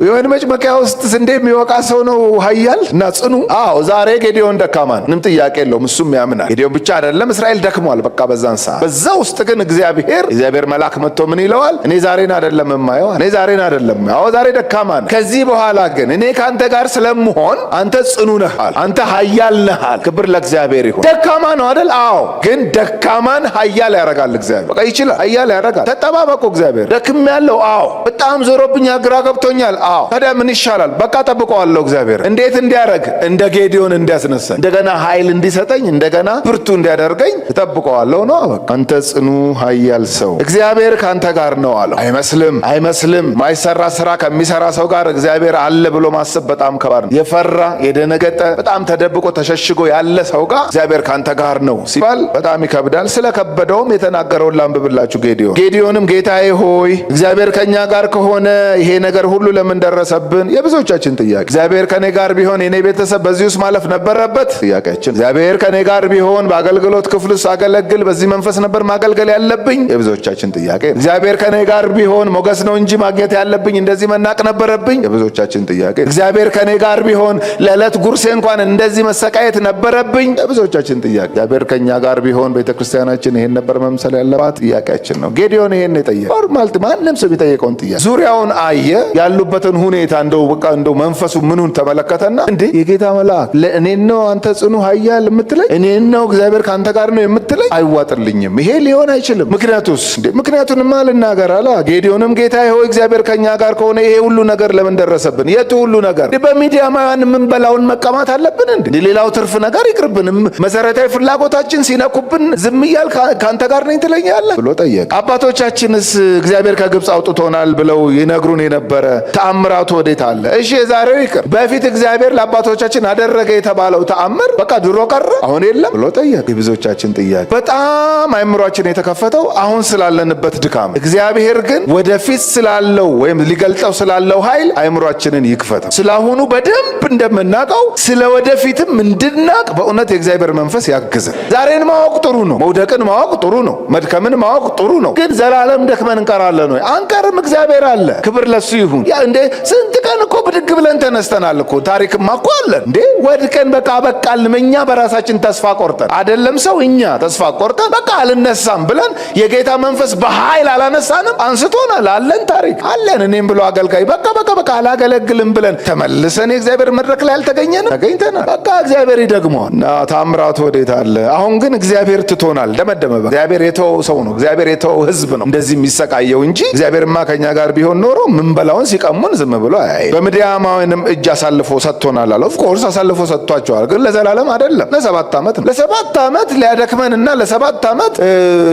የወይን መጭመቂያ ውስጥ ስንዴ የሚወቃ ሰው ነው ኃያል እና ጽኑ። አዎ ዛሬ ጌዲዮን ደካማ ነው፣ ምንም ጥያቄ የለውም። እሱም ያምናል። ጌዲዮን ብቻ አይደለም እስራኤል ደክሟል። በቃ በዛን ሰዓት በዛ ውስጥ ግን እግዚአብሔር መልአክ መጥቶ ምን ይለዋል? እኔ ዛሬን አይደለም የማየው፣ እኔ ዛሬን አይደለም። አዎ ዛሬ ደካማ ነህ። ከዚህ በኋላ ግን እኔ ከአንተ ጋር ስለምሆን አንተ ጽኑ ነህ አለ። አንተ ኃያል ነህ አለ። ክብር ለእግዚአብሔር ይሁን። ደካማ ነው አይደል? አዎ ግን ደካማን ኃያል ያደርጋል እግዚአብሔር። በቃ ይችላል፣ ኃያል ያደርጋል። ተጠባበቁ እግዚአብሔር። ደክም ያለው አዎ፣ በጣም ዞሮብኛል፣ ግራ ገብቶኛል። አዎ ታዲያ ምን ይሻላል? በቃ ጠብቀዋለሁ እግዚአብሔር። እንዴት እንዲያደርግ? እንደ ጌዲዮን እንዲያስነሳኝ፣ እንደገና ኃይል እንዲሰጠኝ፣ እንደገና ብርቱ እንዲያደርገኝ እጠብቀዋለሁ ነው። በቃ አንተ ጽኑ ኃያል ሰው እግዚአብሔር ከአንተ ጋር ነው አለው። አይመስልም፣ አይመስልም። ማይሰራ ስራ ከሚሰራ ሰው ጋር እግዚአብሔር አለ ብሎ ማሰብ በጣም ከባድ ነው። የፈራ የደነገጠ በጣም ተደብቆ ተሸሽጎ ያለ ሰው ጋር እግዚአብሔር ከአንተ ጋር ነው ሲባል በጣም ይከብዳል። ስለከበደውም የተናገረው የተናገረውን ላንብብላችሁ። ጌዲዮንም ጌታዬ ሆይ እግዚአብሔር ከኛ ጋር ከሆነ ይሄ ነገር ሁሉ ለምን ደረሰብን? የብዙዎቻችን ጥያቄ። እግዚአብሔር ከኔ ጋር ቢሆን የኔ ቤተሰብ በዚህ ውስጥ ማለፍ ነበረበት? ጥያቄያችን። እግዚአብሔር ከኔ ጋር ቢሆን በአገልግሎት ክፍል ውስጥ አገለግል በዚህ መንፈስ ነበር ማገልገል ያለብኝ? የብዙዎቻችን ጥያቄ። እግዚአብሔር ከኔ ጋር ቢሆን ሞገስ ነው እንጂ ማግኘት ያለብኝ እንደዚህ መናቅ ነበረብኝ? የብዙዎቻችን ጥያቄ። እግዚአብሔር ከኔ ጋር ቢሆን ለዕለት ጉርሴ እንኳን እንደዚህ መሰቃየት ነበረብኝ? የብዙዎቻችን ጥያቄ። እግዚአብሔር ከኛ ጋር ቢሆን ቤተክርስቲያናችን ይሄን ነበር መምሰል ያለባት? ጥያቄያችን ነው። ጌዲዮን ይሄን የጠየቀ normal ማንም ሰው የሚጠየቀውን ጥያቄ። ዙሪያውን አየ፣ ያሉበትን ሁኔታ እንደው በቃ እንደው መንፈሱ ምኑን ተመለከተና እንዴ የጌታ መልአክ ለእኔን ነው አንተ ጽኑ ኃያል የምትለኝ? እኔን ነው እግዚአብሔር ከአንተ ጋር ነው የምትለኝ? አይዋጥልኝም፣ ይሄ ሊሆን አይችልም። ምክንያቱስ እንዴ ምክንያቱንማ ልናገር አለ። ጌዲዮንም ጌታዬ ሆይ እግዚአብሔር ከኛ ጋር ከሆነ ይሄ ሁሉ ነገር ለምን ደረሰብን? የቱ ሁሉ ነገር? በሚዲያማውያን የምንበላውን መቀማት አለብን እንዴ? ሌላው ትርፍ ነገር ይቅርብን። መሰረታዊ ፍላጎታችን ሲነኩብን ዝም እያልክ ከአንተ ጋር ነኝ ትለኛለህ ብሎ ጠየቀ። አባቶቻችንስ እግዚአብሔር ከግብፅ አውጥቶናል ብለው ይነግሩን የነበረ ተአምራቱ ወዴት አለ? እሺ የዛሬው ይቅር፣ በፊት እግዚአብሔር ለአባቶቻችን አደረገ የተባለው ተአምር በቃ ድሮ ቀረ፣ አሁን የለም ብሎ ጠየቀ። የብዙዎቻችን ጥያቄ። በጣም አይምሯችን የተከፈተው አሁን ስላለንበት ድካም፣ እግዚአብሔር ግን ወደፊት ስላለው ወይም ሊገልጠው ስላለው ኃይል አይምሯችንን ይክፈተው። ስለአሁኑ በደንብ እንደምናውቀው ስለ ወደፊትም እንድናቅ በእውነት የእግዚአብሔር መንፈስ ያግዘን። ዛሬን ማወቅ ጥሩ ነው። መውደቅን ማወቅ ጥሩ ነው። መድከምን ማወቅ ጥሩ ነው። ግን ዘላለም ደክመን እንቀራለን ወይ? አንቀርም። እግዚአብሔር አለ። ክብር ለሱ ይሁን። ያ እንዴ ስንት ቀን እኮ ብድግ ብለን ተነስተናል እኮ። ታሪክማ እኮ አለን እንዴ። ወድቀን በቃ በቃልን። እኛ በራሳችን ተስፋ ቆርጠን አይደለም ሰው እኛ ተስፋ ቆርጠን በቃ አልነሳም ብለን የጌታ መንፈስ በኃይል አላነሳንም፣ አንስቶናል። አለን ታሪክ አለን። እኔም ብሎ አገልጋይ በቃ በቃ በቃ አላገለግልም ብለን ተመልሰን የእግዚአብሔር መድረክ ላይ አልተገኘንም፣ ተገኝተናል። በቃ እግዚአብሔር ይደግመዋል። እና ታምራቱ ወዴት አለ? አሁን ግን እግዚአብሔር ትቶናል። ደመደመ። እግዚአብሔር የተወው ሰው ነው። እግዚአብሔር የተወው ሕዝብ ነው እንደዚህ የሚሰቃየው እንጂ እግዚአብሔርማ ከኛ ጋር ቢሆን ኖሮ ምንበላውን ሲቀሙን ዝም ብሎ አያይ። በምድያማውያንም እጅ አሳልፎ ሰጥቶናል አለ። Of course አሳልፎ ሰጥቷቸዋል፣ ግን ለዘላለም አይደለም፣ ለ7 ዓመት ነው። ለ7 ዓመት ሊያደክመን እና ለ7 ዓመት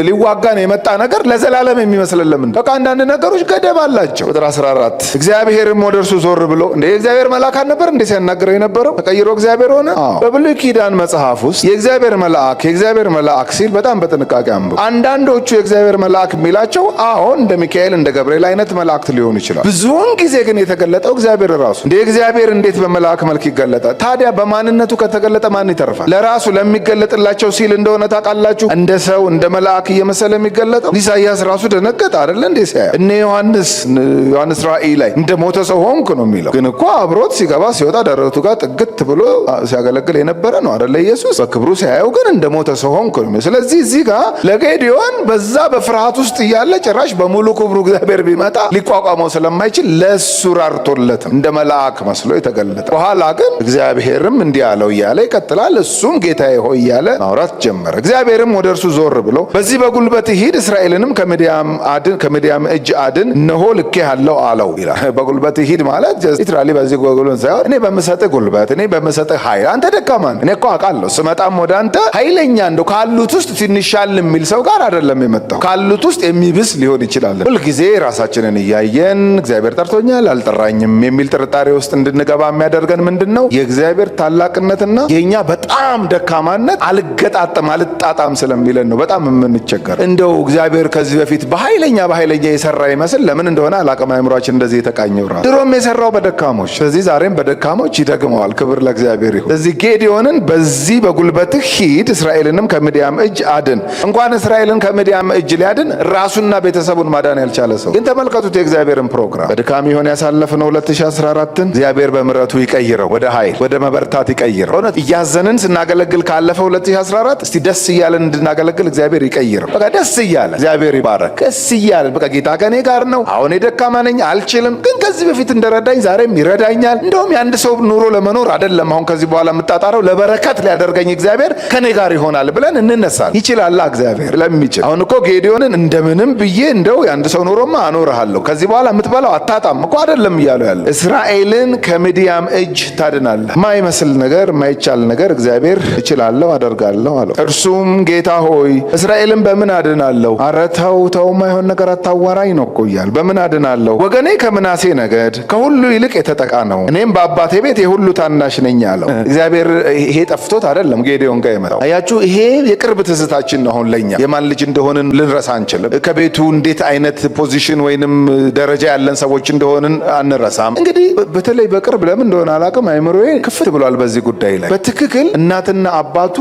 ሊዋጋን የመጣ ነገር ለዘላለም የሚመስለን ለምን? በቃ አንዳንድ ነገሮች ገደብ አላቸው። ቁጥር 14 እግዚአብሔርም ወደ እርሱ ዞር ብሎ እንደ የእግዚአብሔር መልአክ አልነበር እንዴ ሲያናግረው የነበረው? ተቀይሮ እግዚአብሔር ሆነ? አዎ። በብሉይ ኪዳን መጽሐፍ ውስጥ የእግዚአብሔር መልአክ የእግዚአብሔር መልአክ ሲል በጣም በጥንቃቄ አንብቡ። አንዳንዶቹ የእግዚአብሔር መልአክ የሚላቸው አሁን እንደ ሚካኤል እንደ ገብርኤል አይነት መላእክት ሊሆኑ ይችላል። ብዙውን ጊዜ ግን የተገለጠው እግዚአብሔር ራሱ። እንደ እግዚአብሔር እንዴት በመልአክ መልክ ይገለጣል? ታዲያ በማንነቱ ከተገለጠ ማን ይተርፋል? ለራሱ ለሚገለጥላቸው ሲል እንደሆነ ታውቃላችሁ። እንደ ሰው እንደ መልአክ እየመሰለ የሚገለጠው ኢሳይያስ ራሱ ደነገጠ አይደለ እንዴ ሲያየው። እነ ዮሐንስ ራእይ ላይ እንደ ሞተ ሰው ሆንኩ ነው የሚለው። ግን እኮ አብሮት ሲገባ ሲወጣ ደረቱ ጋር ጥግት ብሎ ሲያገለግል የነበረ ነው አይደለ ኢየሱስ። በክብሩ ሲያየው ግን እንደ ሞተ ሰው ሆንኩ ነው የሚለው። ስለዚህ እዚህ ጋር ለጌዲዮን በዛ በፍርሃት ውስጥ እያለ ጭራሽ በሙሉ ክብሩ እግዚአብሔር ቢመጣ ሊቋቋመው ስለማይችል ለሱ ራርቶለት እንደ መልአክ መስሎ የተገለጠ። በኋላ ግን እግዚአብሔርም እንዲህ አለው እያለ ይቀጥላል። እሱም ጌታዬ ሆይ እያለ ማውራት ጀመረ። እግዚአብሔርም ወደ እርሱ ዞር ብሎ በዚህ በጉልበት ሂድ፣ እስራኤልንም ከምድያም እጅ አድን፣ እነሆ ልኬሃለሁ አለው ይላል። በጉልበት ሂድ ማለት literally በዚህ ጉልበት ሳይሆን እኔ በምሰጥህ ጉልበት፣ እኔ በምሰጥህ ኃይል። አንተ ደካማ ነህ፣ እኔ እኮ አውቃለሁ። ስመጣም ወደ አንተ ኃይለኛ እንደው ካሉት ውስጥ ትንሻል የሚል ሰው ጋር አይደለም የመጣው፣ ካሉት ውስጥ የሚብስ ሊሆን ይችላል። ሁልጊዜ ራሳችንን እያየን እግዚአብሔር ጠርቶኛል አልጠራኝም የሚል ጥርጣሬ ውስጥ እንድንገባ የሚያደርገን ምንድን ነው? የእግዚአብሔር ታላቅነትና የእኛ በጣም ደካማነት አልገጣጠም አልጣጣም ስለሚለን ነው በጣም የምንቸገር። እንደው እግዚአብሔር ከዚህ በፊት በኃይለኛ በኃይለኛ የሰራ ይመስል ለምን እንደሆነ አላቅም፣ አእምሯችን እንደዚህ የተቃኘው ራሱ ድሮም የሰራው በደካሞች፣ ስለዚህ ዛሬም በደካሞች ይደግመዋል። ክብር ለእግዚአብሔር ይሁን። ስለዚህ ጌዲዮንን በዚህ በጉልበትህ ሂድ፣ እስራኤልንም ከምድያም እጅ አድን። እንኳን እስራኤልን ከምድያም እጅ ሊያድን ራሱና ቤተሰቡን ማዳን ያልቻለ ሰው ግን ተመልከቱት የእግዚአብሔርን ፕሮግራም። በድካም ይሆን ያሳለፍነው 2014ን እግዚአብሔር በምሕረቱ ይቀይረው፣ ወደ ኃይል ወደ መበርታት ይቀይረው። እውነት እያዘንን ስናገለግል ካለፈ 2014 እስቲ ደስ እያለን እንድናገለግል እግዚአብሔር ይቀይረው። በቃ ደስ እያለ እግዚአብሔር ይባረክ። ደስ እያለን በቃ ጌታ ከኔ ጋር ነው። አሁን የደካማ ነኝ አልችልም፣ ግን ከዚህ በፊት እንደረዳኝ ዛሬም ይረዳኛል። እንደውም የአንድ ሰው ኑሮ ለመኖር አይደለም አሁን ከዚህ በኋላ የምጣጣረው ለበረከት ሊያደርገኝ እግዚአብሔር ከኔ ጋር ይሆናል ብለን እንነሳል። ይችላል እግዚአብሔር ለሚችል። አሁን እኮ ጌዲዮንን እንደምንም ብዬ እንደው የአንድ ሰው ኑሮማ አኖርሃለሁ ከዚህ በኋላ የምትበላው አታጣም እኮ አይደለም እያሉ ያለ እስራኤልን ከምድያም እጅ ታድናለህ። ማይመስል ነገር ማይቻል ነገር እግዚአብሔር እችላለሁ አደርጋለሁ አለው። እርሱም ጌታ ሆይ እስራኤልን በምን አድናለሁ? ኧረ ተው ተው፣ ማይሆን ነገር አታዋራኝ ነው እኮ እያለ በምን አድናለሁ? ወገኔ ከምናሴ ነገድ ከሁሉ ይልቅ የተጠቃ ነው፣ እኔም በአባቴ ቤት የሁሉ ታናሽ ነኝ አለው። እግዚአብሔር ይሄ ጠፍቶት አይደለም ጌዲዮን ጋር የመጣው። አያችሁ፣ ይሄ የቅርብ ትዝታችን ነው። አሁን ለኛ የማን ልጅ እንደሆንን ልንረሳ አንችልም። ከቤቱ እንዴት አይነት position ወይንም ደረጃ ያለን ሰዎች እንደሆንን አንረሳም። እንግዲህ በተለይ በቅርብ ለምን እንደሆነ አላውቅም፣ አይምሮዬ ክፍት ብሏል በዚህ ጉዳይ ላይ። በትክክል እናትና አባቱ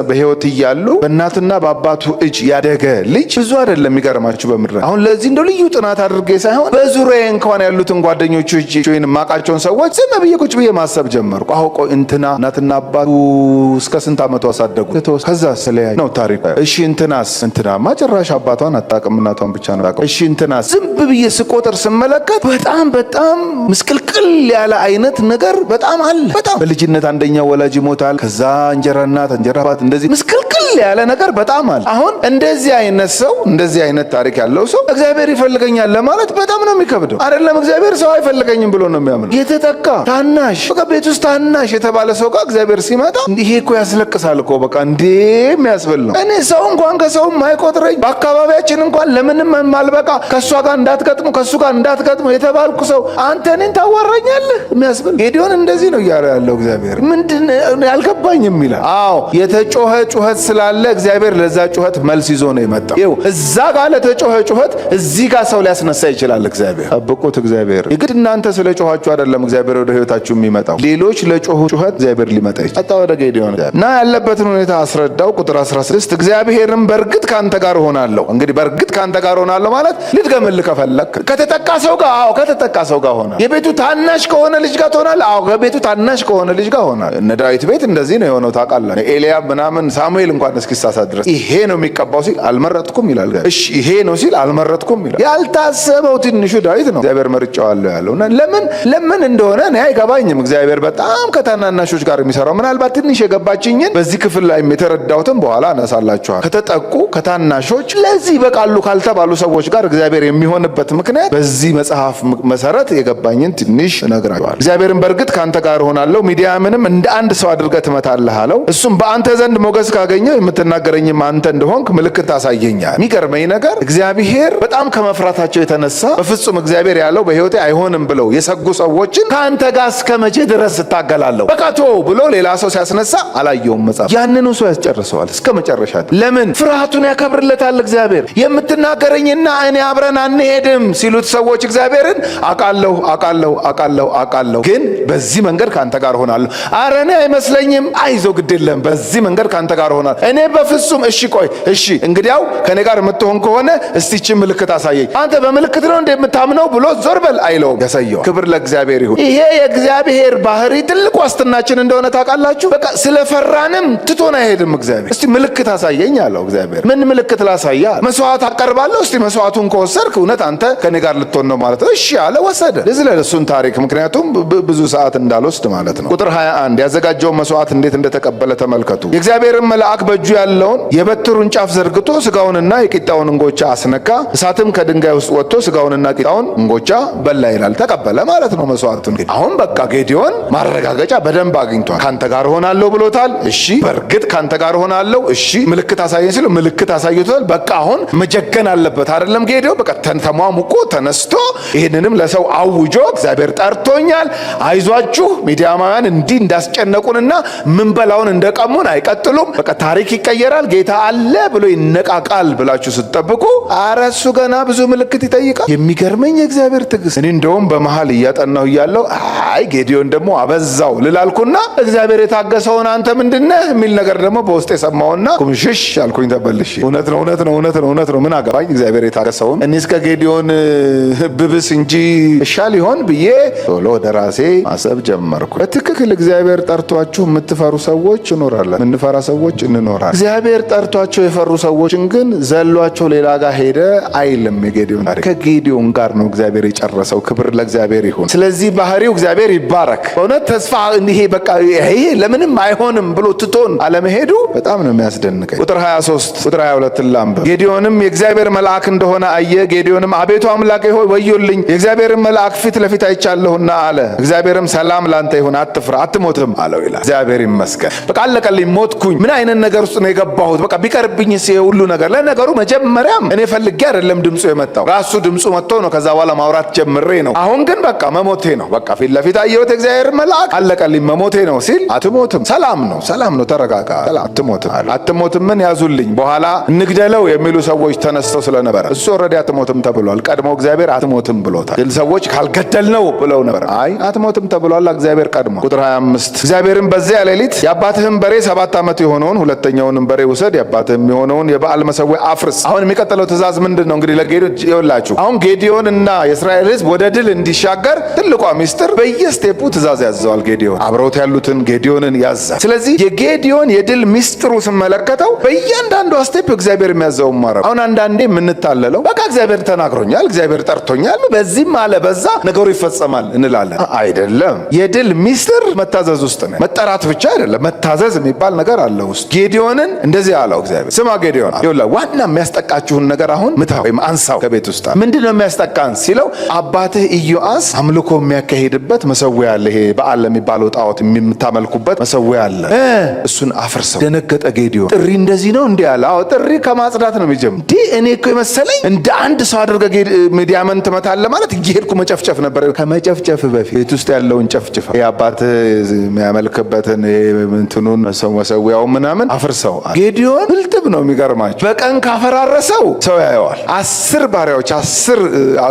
በህይወት እያሉ በእናትና በአባቱ እጅ ያደገ ልጅ ብዙ አይደለም። የሚገርማችሁ በምድር አሁን ለዚህ እንደው ልዩ ጥናት አድርጌ ሳይሆን በዙሪያዬ እንኳን ያሉትን ጓደኞቹ ወይም የማውቃቸውን ሰዎች ዝም ብዬ ቁጭ ብዬ ማሰብ ጀመርኩ። አሁ ቆይ እንትና እናትና አባቱ እስከ ስንት ዓመቱ አሳደጉ? ከዛ ስለያዩ ነው ታሪኩ። እሺ እንትናስ፣ እንትናማ ጭራሽ አባቷን አታውቅም፣ እናቷን ብቻ ነው ታውቀው። እሺ እንትናስ፣ ዝም ብዬ ስቆጥር ስመለከት በጣም በጣም ምስቅልቅል ያለ አይነት ነገር በጣም አለ። በጣም በልጅነት አንደኛው ወላጅ ይሞታል። ከዛ እንጀራ እናት፣ እንጀራ አባት፣ እንደዚህ ምስቅልቅል ያለ ነገር በጣም አለ። አሁን እንደዚህ አይነት ሰው፣ እንደዚህ አይነት ታሪክ ያለው ሰው እግዚአብሔር ይፈልገኛል ለማለት በጣም ነው የሚከብደው። አይደለም እግዚአብሔር ሰው አይፈልገኝም ብሎ ነው የሚያምነው። የተጠቃ ታናሽ፣ በቃ ቤት ውስጥ ታናሽ የተባለ ሰው ጋር እግዚአብሔር ሲመጣ ይሄ እኮ ያስለቅሳል እኮ፣ በቃ እንዴ የሚያስብል ነው። እኔ ሰው እንኳን ከሰው ማይቆጥረኝ፣ በአካባቢያችን እንኳን ለምንም የማልበቃ፣ ከእሷ ጋር እንዳትገጥሙ፣ ከእሱ ጋር እንዳትገጥሙ የተባልኩ ሰው አንተ እኔን ታዋራኛለህ የሚያስብል። ጌዲዮን እንደዚህ ነው እያለ ያለው። እግዚአብሔር ምንድን ያልገባኝም ይላል። አዎ የተጮኸ ጩኸት ስላለ እግዚአብሔር ለዛ ጩኸት መልስ ይዞ ነው የመጣው። ይኸው እዛ ጋር ለተጮኸ ጩኸት እዚህ ጋር ሰው ሊያስነሳ ይችላል። እግዚአብሔር ጠብቁት። እግዚአብሔር የግድ እናንተ ስለ ጮኻችሁ አይደለም እግዚአብሔር ወደ ህይወታችሁ የሚመጣው። ሌሎች ለጮሁ ጩኸት እግዚአብሔር ሊመጣ ይችላል። መጣ ወደ ጌዲዮን እና ያለበትን ሁኔታ አስረዳው። ቁጥር 16 እግዚአብሔርም በእርግጥ ከአንተ ጋር እሆናለሁ። እንግዲህ በእርግጥ ከአንተ ጋር እሆናለሁ ማለት ልድገምልህ ከፈለክ ከተጠቃ ሰው ጋር፣ አዎ ከተጠቃ ሰው ጋር ሆነ። የቤቱ ታናሽ ከሆነ ልጅ ጋር ትሆናለህ። አዎ ከቤቱ ታናሽ ከሆነ ልጅ ጋር ሆናል። እነ ዳዊት ቤት እንደዚህ ነው የሆነው ታውቃለህ። ኤልያብ ምናምን ሳሙኤል እንኳን እስኪሳሳት ድረስ ይሄ ነው የሚቀባው ሲል አልመረጥኩም ይላል። እሺ ይሄ ነው ሲል አልመረጥኩም ይላል። ያልታሰበው ትንሹ ዳዊት ነው እግዚአብሔር መርጬዋለሁ ያለው። እና ለምን ለምን እንደሆነ እኔ አይገባኝም። እግዚአብሔር በጣም ከታናናሾች ጋር የሚሰራው ምናልባት ትንሽ የገባችኝን በዚህ ክፍል ላይ የተረዳሁትን በኋላ አነሳላችኋል። ከተጠቁ ከታናሾች፣ ለዚህ ይበቃሉ ካልተባሉ ሰዎች ጋር እግዚአብሔር የሚሆንበት ምክንያት በዚህ መጽሐፍ መሰረት የገባኝን ትንሽ እነግራችኋለሁ። እግዚአብሔርን በእርግጥ ከአንተ ጋር እሆናለሁ፣ ሚዲያምንም እንደ አንድ ሰው አድርገህ ትመታለህ አለው። እሱም በአንተ ዘንድ ሞገስ ካገኘው የምትናገረኝም አንተ እንደሆንክ ምልክት አሳየኛል። የሚገርመኝ ነገር እግዚአብሔር በጣም ከመፍራታቸው የተነሳ በፍጹም እግዚአብሔር ያለው በሕይወቴ አይሆንም ብለው የሰጉ ሰዎችን ከአንተ ጋር እስከ መቼ ድረስ እታገላለሁ፣ በቃ ተወው ብሎ ሌላ ሰው ሲያስነሳ አላየውም መጽሐፍ። ያንኑ ሰው ያስጨርሰዋል እስከ መጨረሻ። ለምን? ፍርሃቱን ያከብርለታል እግዚአብሔር። የምትናገረኝና እኔ አብረን አንሄድም ሲሉት ሰዎች እግዚአብሔርን አውቃለሁ አውቃለሁ አውቃለሁ አውቃለሁ፣ ግን በዚህ መንገድ ከአንተ ጋር ሆናለሁ። አረ እኔ አይመስለኝም። አይዞ ግድ የለም በዚህ መንገድ ከአንተ ጋር ሆናለሁ። እኔ በፍጹም እሺ ቆይ እሺ እንግዲያው ከእኔ ጋር የምትሆን ከሆነ እስቲ ይህችን ምልክት አሳየኝ። አንተ በምልክት ነው እንደ የምታምነው ብሎ ዞር በል አይለውም፣ ያሳየዋል። ክብር ለእግዚአብሔር ይሁን። ይሄ የእግዚአብሔር ባህሪ ትልቅ ዋስትናችን እንደሆነ ታውቃላችሁ። በቃ ስለፈራንም ትቶን አይሄድም እግዚአብሔር። እስቲ ምልክት አሳየኝ አለው እግዚአብሔር። ምን ምልክት ላሳያ? መስዋዕት አቀርባለሁ። እስቲ መስዋዕቱን ከወሰድክ እውነት አንተ ከኔ ጋር ልትሆን ነው ማለት ነው። እሺ አለ፣ ወሰደ። ልዝለል እሱን ታሪክ ምክንያቱም ብዙ ሰዓት እንዳልወስድ ማለት ነው። ቁጥር 21 ያዘጋጀውን መስዋዕት እንዴት እንደተቀበለ ተመልከቱ። የእግዚአብሔርን መልአክ በእጁ ያለውን የበትሩን ጫፍ ዘርግቶ ስጋውንና የቂጣውን እንጎቻ አስነካ። እሳትም ከድንጋይ ውስጥ ወጥቶ ስጋውንና ቂጣውን እንጎቻ በላ ይላል። ተቀበለ ማለት ነው መስዋዕቱን። አሁን በቃ ጌዲዮን ማረጋገጫ በደንብ አግኝቷል። ካንተ ጋር ሆናለሁ ብሎታል። እሺ በእርግጥ ካንተ ጋር ሆናለሁ። እሺ ምልክት አሳየን ሲሉ ምልክት አሳይቶታል። በቃ አሁን መጀገን አለበት አይደለም ጌዲዮን። በቃ ተሟሙቆ ተነስቶ ይህንንም ለሰው አውጆ እግዚአብሔር ጠርቶኛል፣ አይዟችሁ ሚዲያማውያን እንዲህ እንዳስጨነቁንና ምንበላውን እንደቀሙን አይቀጥሉም፣ በቃ ታሪክ ይቀየራል፣ ጌታ አለ ብሎ ይነቃቃል ብላችሁ ስትጠብቁ አረ እሱ ገና ብዙ ምልክት ይጠይቃል። የሚገርመኝ የእግዚአብሔር ትዕግስት። እኔ እንደውም በመሀል እያጠናሁ እያለሁ አይ ጌዲዮን ደግሞ አበዛው ልላልኩና እግዚአብሔር የታገሰውን አንተ ምንድነህ የሚል ነገር ደግሞ በውስጥ የሰማውና ኩምሽሽ አልኩኝ ተበልሼ። እውነት ነው፣ እውነት ነው፣ እውነት ነው፣ እውነት ነው። ምን አገባኝ እግዚአብሔር የታገሰውን እኔ እስከ ጌዲዮን ብብስ እንጂ እሻል ይሆን ብዬ ቶሎ ወደ ራሴ ማሰብ ጀመርኩ። በትክክል እግዚአብሔር ጠርቷችሁ የምትፈሩ ሰዎች እኖራለን፣ የምንፈራ ሰዎች እንኖራለን። እግዚአብሔር ጠርቷቸው የፈሩ ሰዎችን ግን ዘሏቸው ሌላ ጋር ሄደ አይልም። የጌዲዮን ታሪክ ከጌዲዮን ጋር ነው እግዚአብሔር የጨረሰው። ክብር ለእግዚአብሔር ይሁን። ስለዚህ ባህሪው እግዚአብሔር ይባረክ። በእውነት ተስፋ ይሄ በቃ ይሄ ለምንም አይሆንም ብሎ ትቶን አለመሄዱ በጣም ነው የሚያስደንቀኝ። ቁጥር 23 ቁጥር 22 ላንብብ። ጌዲዮንም የእግዚአብሔር መልአክ እንደሆነ አየ። ጌዲዮንም አቤቱ አምላኬ ሆይ ወዮልኝ፣ የእግዚአብሔርን መልአክ ፊት ለፊት አይቻለሁና አለ። እግዚአብሔርም ሰላም ላንተ ይሁን፣ አትፍራ፣ አትሞትም አለው ይላል። እግዚአብሔር ይመስገን። በቃ አለቀልኝ፣ ሞትኩኝ። ምን አይነት ነገር ውስጥ ነው የገባሁት? በቃ ቢቀርብኝስ ይሄ ሁሉ ነገር። ለነገሩ መጀመሪያም እኔ ፈልጌ አይደለም ድምፁ የመጣው፣ ራሱ ድምፁ መጥቶ ነው። ከዛ በኋላ ማውራት ጀምሬ ነው። አሁን ግን በቃ መሞቴ ነው። በቃ ፊት ለፊት አየሁት እግዚአብሔር መልአክ፣ አለቀልኝ፣ መሞቴ ነው ሲል አትሞትም፣ ሰላም ነው፣ ሰላም ነው፣ ተረጋጋ፣ አትሞትም፣ አትሞትም። ምን ያዙልኝ፣ በኋላ በኋላ እንግደለው የሚሉ ሰዎች ተነስተው ስለነበረ እሱ already አትሞትም ተብሏል። ቀድሞ እግዚአብሔር አትሞትም ብሎታል። ግን ሰዎች ካልገደልነው ብለው ነበር። አይ አትሞትም ተብሏል እግዚአብሔር ቀድሞ። ቁጥር 25 እግዚአብሔርም በዚያ ሌሊት የአባትህን በሬ 7 ዓመት የሆነውን ሁለተኛውንም በሬ ውሰድ፣ የአባትህም የሆነውን የበኣል መሰዊያ አፍርስ። አሁን የሚቀጥለው ትእዛዝ ምንድን ነው? እንግዲህ ለጌዲዮን ይኸውላችሁ፣ አሁን ጌዲዮን እና የእስራኤል ሕዝብ ወደ ድል እንዲሻገር ትልቋ ሚስጥር በየ step ኡ ትእዛዝ ያዘዋል። ጌዲዮን አብረውት ያሉትን ጌዲዮንን ያዛል። ስለዚህ የጌዲዮን የድል ሚስጥሩ ስመለከተው በእያንዳንዷ step እግዚአብሔር የሚያዘውን ማድረግ። አሁን አንዳንዴ የምንታለለው በቃ እግዚአብሔር ተናግሮኛል፣ እግዚአብሔር ጠርቶኛል፣ በዚህም አለ በዛ ነገሩ ይፈጸማል እንላለን። አይደለም። የድል ሚስጥር መታዘዝ ውስጥ ነው። መጠራት ብቻ አይደለም፣ መታዘዝ የሚባል ነገር አለ ውስጥ። ጌዲዮንን እንደዚህ አለው እግዚአብሔር፣ ስማ ጌዲዮን፣ ይኸውልህ ዋና የሚያስጠቃችሁን ነገር አሁን ምታ ወይም አንሳው ከቤት ውስጥ። ምንድን ነው የሚያስጠቃን ሲለው አባትህ ኢዮአስ አምልኮ የሚያካሂድበት መሰዊያ አለ፣ ይሄ በኣል የሚባለው ጣዖት የምታመልኩበት መሰዊያ አለ፣ እሱን አፍርሰው። ደነገጠ ጌዲዮን። ጥሪ እንደዚህ ነው እንዲህ አለ። አዎ ጥሪ ከማጽዳት ነው የሚጀምር። እንዲህ እኔ እኮ የመሰለኝ እንደ አንድ ሰው አድርገህ ምድያምን ትመታለህ ማለት እየሄድኩ መጨፍጨፍ ነበር። ከመጨፍጨፍ በፊት ቤት ውስጥ ያለውን ጨፍጭፈ፣ የአባትህ የሚያመልክበትን እንትኑን መሰዊያው ምናምን አፍርሰው። ጌዲዮን ብልጥብ ነው የሚገርማቸው። በቀን ካፈራረሰው ሰው ያየዋል። 10 ባሪያዎች 10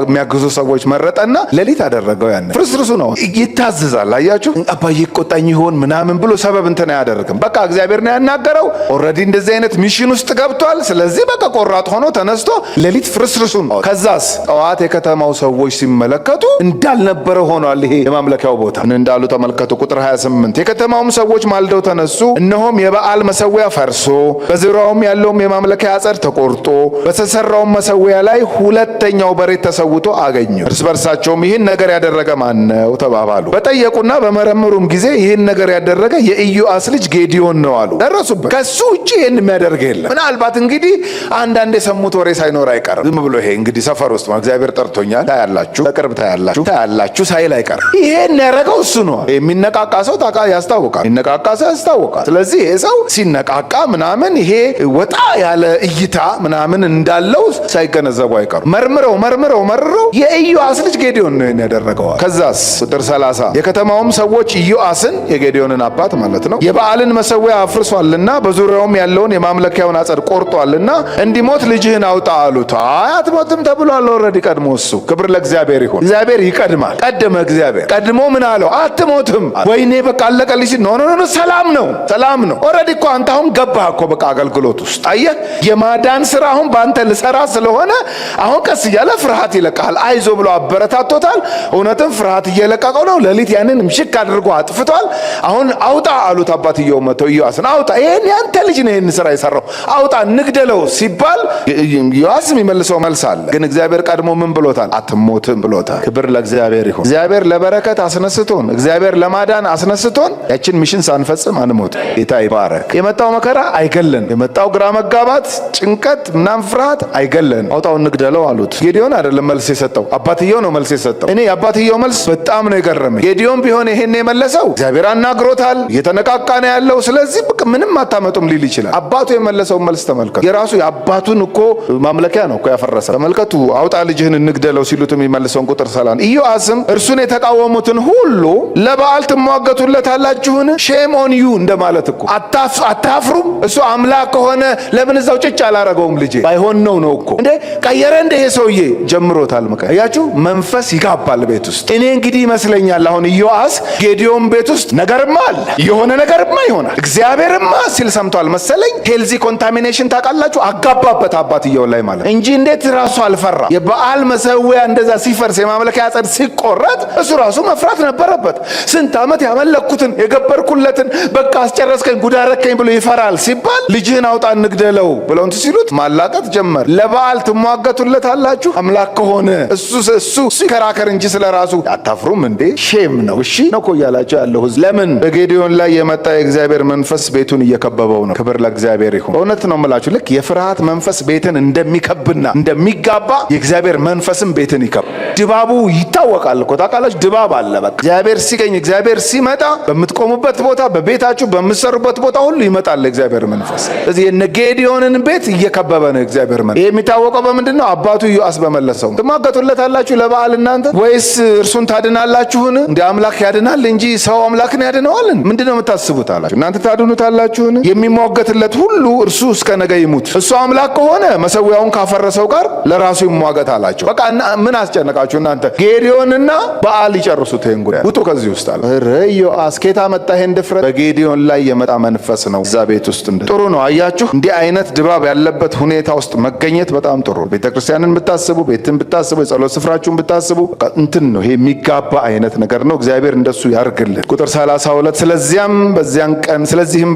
የሚያግዙ ሰዎች መረጠና ሌሊት አደረገው። ያን ፍርስርሱ ነው ይታዘዛል። አያችሁ፣ አባዬ ይቆጣኝ ይሆን ምናምን ብሎ ሰበብ እንትን አያደርግም። በቃ እግዚአብሔር ነው ያናገረው። Already እንደዚህ አይነት mission ውስጥ ገብቷል። ስለዚህ በቃ ቆራጥ ሆኖ ተነስቶ ሌሊት ፍርስርሱን። ከዛስ ጠዋት የከተማው ሰዎች ሲመለከቱ እንዳልነበረ ሆኗል። ይሄ የማምለኪያው ቦታ ምን እንዳሉ ተመልከቱ። ቁጥር 28 የከተማውም ሰዎች ማልደው ተነሱ፣ እነሆም የበኣል መሰዊያ ፈርሶ በዙሪያውም ያለውም የማምለኪያ አጸድ ተቆርጦ በተሰራውም መሰዊያ ላይ ሁለተኛው በሬ ተሰውቶ አገኙ። እርስ በርሳቸውም ይህን ነገር ያደረገ ማን ነው ተባባሉ። በጠየቁና በመረመሩም ጊዜ ይህን ነገር ያደረገ የኢዮአስ ልጅ ጌዲዮን ነው አሉ። ደረሱበት። ከሱ ውጭ ይህን የሚያደርግ የለም። ምናልባት እንግዲህ አንዳንድ የሰሙት ወሬ ሳይኖር አይቀርም። ዝም ብሎ ይሄ እንግዲህ ሰፈር ውስጥ እግዚአብሔር ጠርቶኛል ታያላችሁ፣ በቅርብ ታያላችሁ፣ ታያላችሁ ሳይል አይቀርም። ይሄን ያደረገው እሱ ነው። የሚነቃቃ ሰው ታውቃ ያስታውቃል። የሚነቃቃ ሰው ያስታውቃል። ስለዚህ ይሄ ሰው ሲነቃቃ ምናምን ይሄ ወጣ ያለ እይታ ምናምን እንዳለው ሳይገነዘቡ አይቀሩም። መርምረው መርምረው መርረው የኢዮአስ ልጅ ጌዲዮን ነው ይሄን ያደረገው። ከዛስ ቁጥር 30 የከተማውም ሰዎች ኢዮአስን የጌዲዮንን አባት ማለት ነው የበኣልን መሰዊያ አፍርሷልና በዙሪያውም ያለውን የማምለኪያውን አጸድ ቆርጧልና እንዲሞት ልጅህን አውጣ አሉት። አይ አትሞትም ተብሏል already ቀድሞ እሱ። ክብር ለእግዚአብሔር ይሁን። እግዚአብሔር ይቀድማል። ቀደመ እግዚአብሔር። ቀድሞ ምን አለው? አትሞትም። ወይኔ በቃ አለቀልሽ። No, no, no፣ ሰላም ነው፣ ሰላም ነው። Already እኮ አንተ አሁን ገባህ እኮ በቃ አገልግሎት ውስጥ አየህ። የማዳን ስራ አሁን በአንተ ልሰራ ስለሆነ አሁን ቀስ እያለ ፍርሃት ይለቃል። አይዞ ብሎ አበረታቶታል። እውነትም ፍርሃት እየለቀቀው ነው። ሌሊት ያንን ምሽክ አድርጎ አጥፍቷል። አሁን አውጣ አሉት። አባትየው መተው ኢዮአስን አውጣ፣ ይሄን ያንተ ልጅ ነው ይሄን ስራ የሰራው፣ አውጣ እንግደለው ሲባል ኢዮአስ የሚመልሰው መልስ አለ። ግን እግዚአብሔር ቀድሞ ምን ብሎታል? አትሞትም ብሎታል። ክብር ለእግዚአብሔር ይሁን። እግዚአብሔር ለበረከት አስነስቶን፣ እግዚአብሔር ለማዳን አስነስቶን ያችን mission ሳንፈጽም አንሞት። ጌታ ይባረክ። የመጣው መከራ አይገለን፣ የመጣው ግራ መጋባት፣ ጭንቀት፣ ምናምን ፍርሃት አይገለን። አውጣው እንግደለው አሉት። ጌዲዮን አይደለም መልስ የሰጠው፣ አባትየው ነው መልስ የሰጠው። እኔ የአባትየው መልስ በጣም ነው የገረመኝ። ጌዲዮን ቢሆን ይሄን የመለሰው እግዚአብሔር አናግሮታል፣ እየተነቃቃ ነው ያለው፣ ስለዚህ በቃ ምንም አታመጡም ሊል ይችላል። አባቱ የመለሰውን መልስ ተመልከቱ። የራሱ የአባቱን እኮ ማምለኪያ ነው እኮ ያፈረሰ። ተመልከቱ። አውጣ ልጅህን እንግደለው ሲሉት የሚመልሰውን ቁጥር 30 ኢዮአስም እርሱን የተቃወሙትን ሁሉ ለበኣል ትሟገቱለታላችሁን? Shame on you እንደማለት እኮ፣ አታፍሩም? እሱ አምላክ ከሆነ ለምን እዛው ጭጭ አላረገውም? ልጄ ባይሆን ነው ነው እኮ እንዴ ቀየረ እንደ ይሄ ሰውዬ ጀምሮታል። ምከ አያችሁ መንፈስ ይጋባል ቤት ውስጥ። እኔ እንግዲህ ይመስለኛል አሁን ኢዮአስ ጌዲዮን ቤት ውስጥ ነገርማ አለ፣ የሆነ ነገርማ ይሆናል፣ እግዚአብሔርማ ሲል ሰምቷል መሰለኝ። Healthy contamination ታውቃላችሁ፣ አጋባበት አባትየው ላይ ማለት እንጂ እንዴት ራሱ አልፈራ? የበኣል መሰዊያ እንደዛ ሲፈርስ የማምለኪያ አጸድ ሲቆረጥ እሱ ራሱ መፍራት ነበረበት። ስንት ዓመት ያመለኩትን የገበርኩለትን በቃ አስጨረስከኝ ጉድ አረከኝ ብሎ ይፈራል ሲባል ልጅህን አውጣ እንግደለው ብለው እንትን ሲሉት ማላቀጥ ጀመር። ለበኣል ትሟገቱለታላችሁ? አምላክ ከሆነ እሱ እሱ እሱ ይከራከር እንጂ ስለ ራሱ አታፍሩም እንዴ? Shame ነው። እሺ ነው እኮ እያላቸው ያለው ህዝብ። ለምን በጌዲዮን ላይ የመጣ የእግዚአብሔር መንፈስ ቤቱን እየከበበው ነው። ክብር ለእግዚአብሔር ይሁን። እውነት ነው የምላችሁ፣ ልክ የፍርሃት መንፈስ ቤትን እንደሚከብና እንደሚጋባ የእግዚአብሔር መንፈስም ቤትን ይከብ። ድባቡ ይታወቃል እኮ ታውቃላችሁ። ድባብ አለ። በቃ እግዚአብሔር ሲገኝ፣ እግዚአብሔር ሲመጣ በምትቆሙበት ቦታ፣ በቤታችሁ፣ በምትሰሩበት ቦታ ሁሉ ይመጣል እግዚአብሔር መንፈስ። ስለዚህ የነ ጌዲዮንን ቤት እየከበበ ነው እግዚአብሔር መንፈስ። ይሄ የሚታወቀው በምንድን ነው? አባቱ ኢዮአስ በመለሰው ትሟገቱለታላችሁ ለበዓል እናንተ ወይስ እርሱን ታድናላችሁን? እንደ አምላክ ያድናል እንጂ ሰው አምላክን ያድነዋልን? ምንድን ነው የምታስቡት አላችሁ። እናንተ ታድኑታላችሁን? የሚሟገትለት ሁሉ እርሱ እስከ ነገ ይሙት። እሱ አምላክ ከሆነ መሰዊያውን ካፈረሰው ጋር ለራሱ ይሟገት አላቸው። በቃ ምን አስጨነቃችሁ እናንተ? ጌዲዮንና በዓል ይጨርሱት ይሄን ጉዳይ፣ ውጡ ከዚህ ውስጥ አለ። ኧረ ኢዮአስ ከየት አመጣ ይሄን ድፍረት? በጌዲዮን ላይ የመጣ መንፈስ ነው እዛ ቤት ውስጥ። እንደ ጥሩ ነው። አያችሁ፣ እንዲህ አይነት ድባብ ያለበት ሁኔታ ውስጥ መገኘት በጣም ጥሩ። ቤተክርስቲያንን ብታስቡ፣ ቤትን ብታስቡ፣ የጸሎት ስፍራችሁን ብታስቡ እንትን ነው ይሄ የሚጋባ አይነት ነገር ነው። እግዚአብሔር እንደሱ ያርግልን። ቁጥር 32 ስለዚህም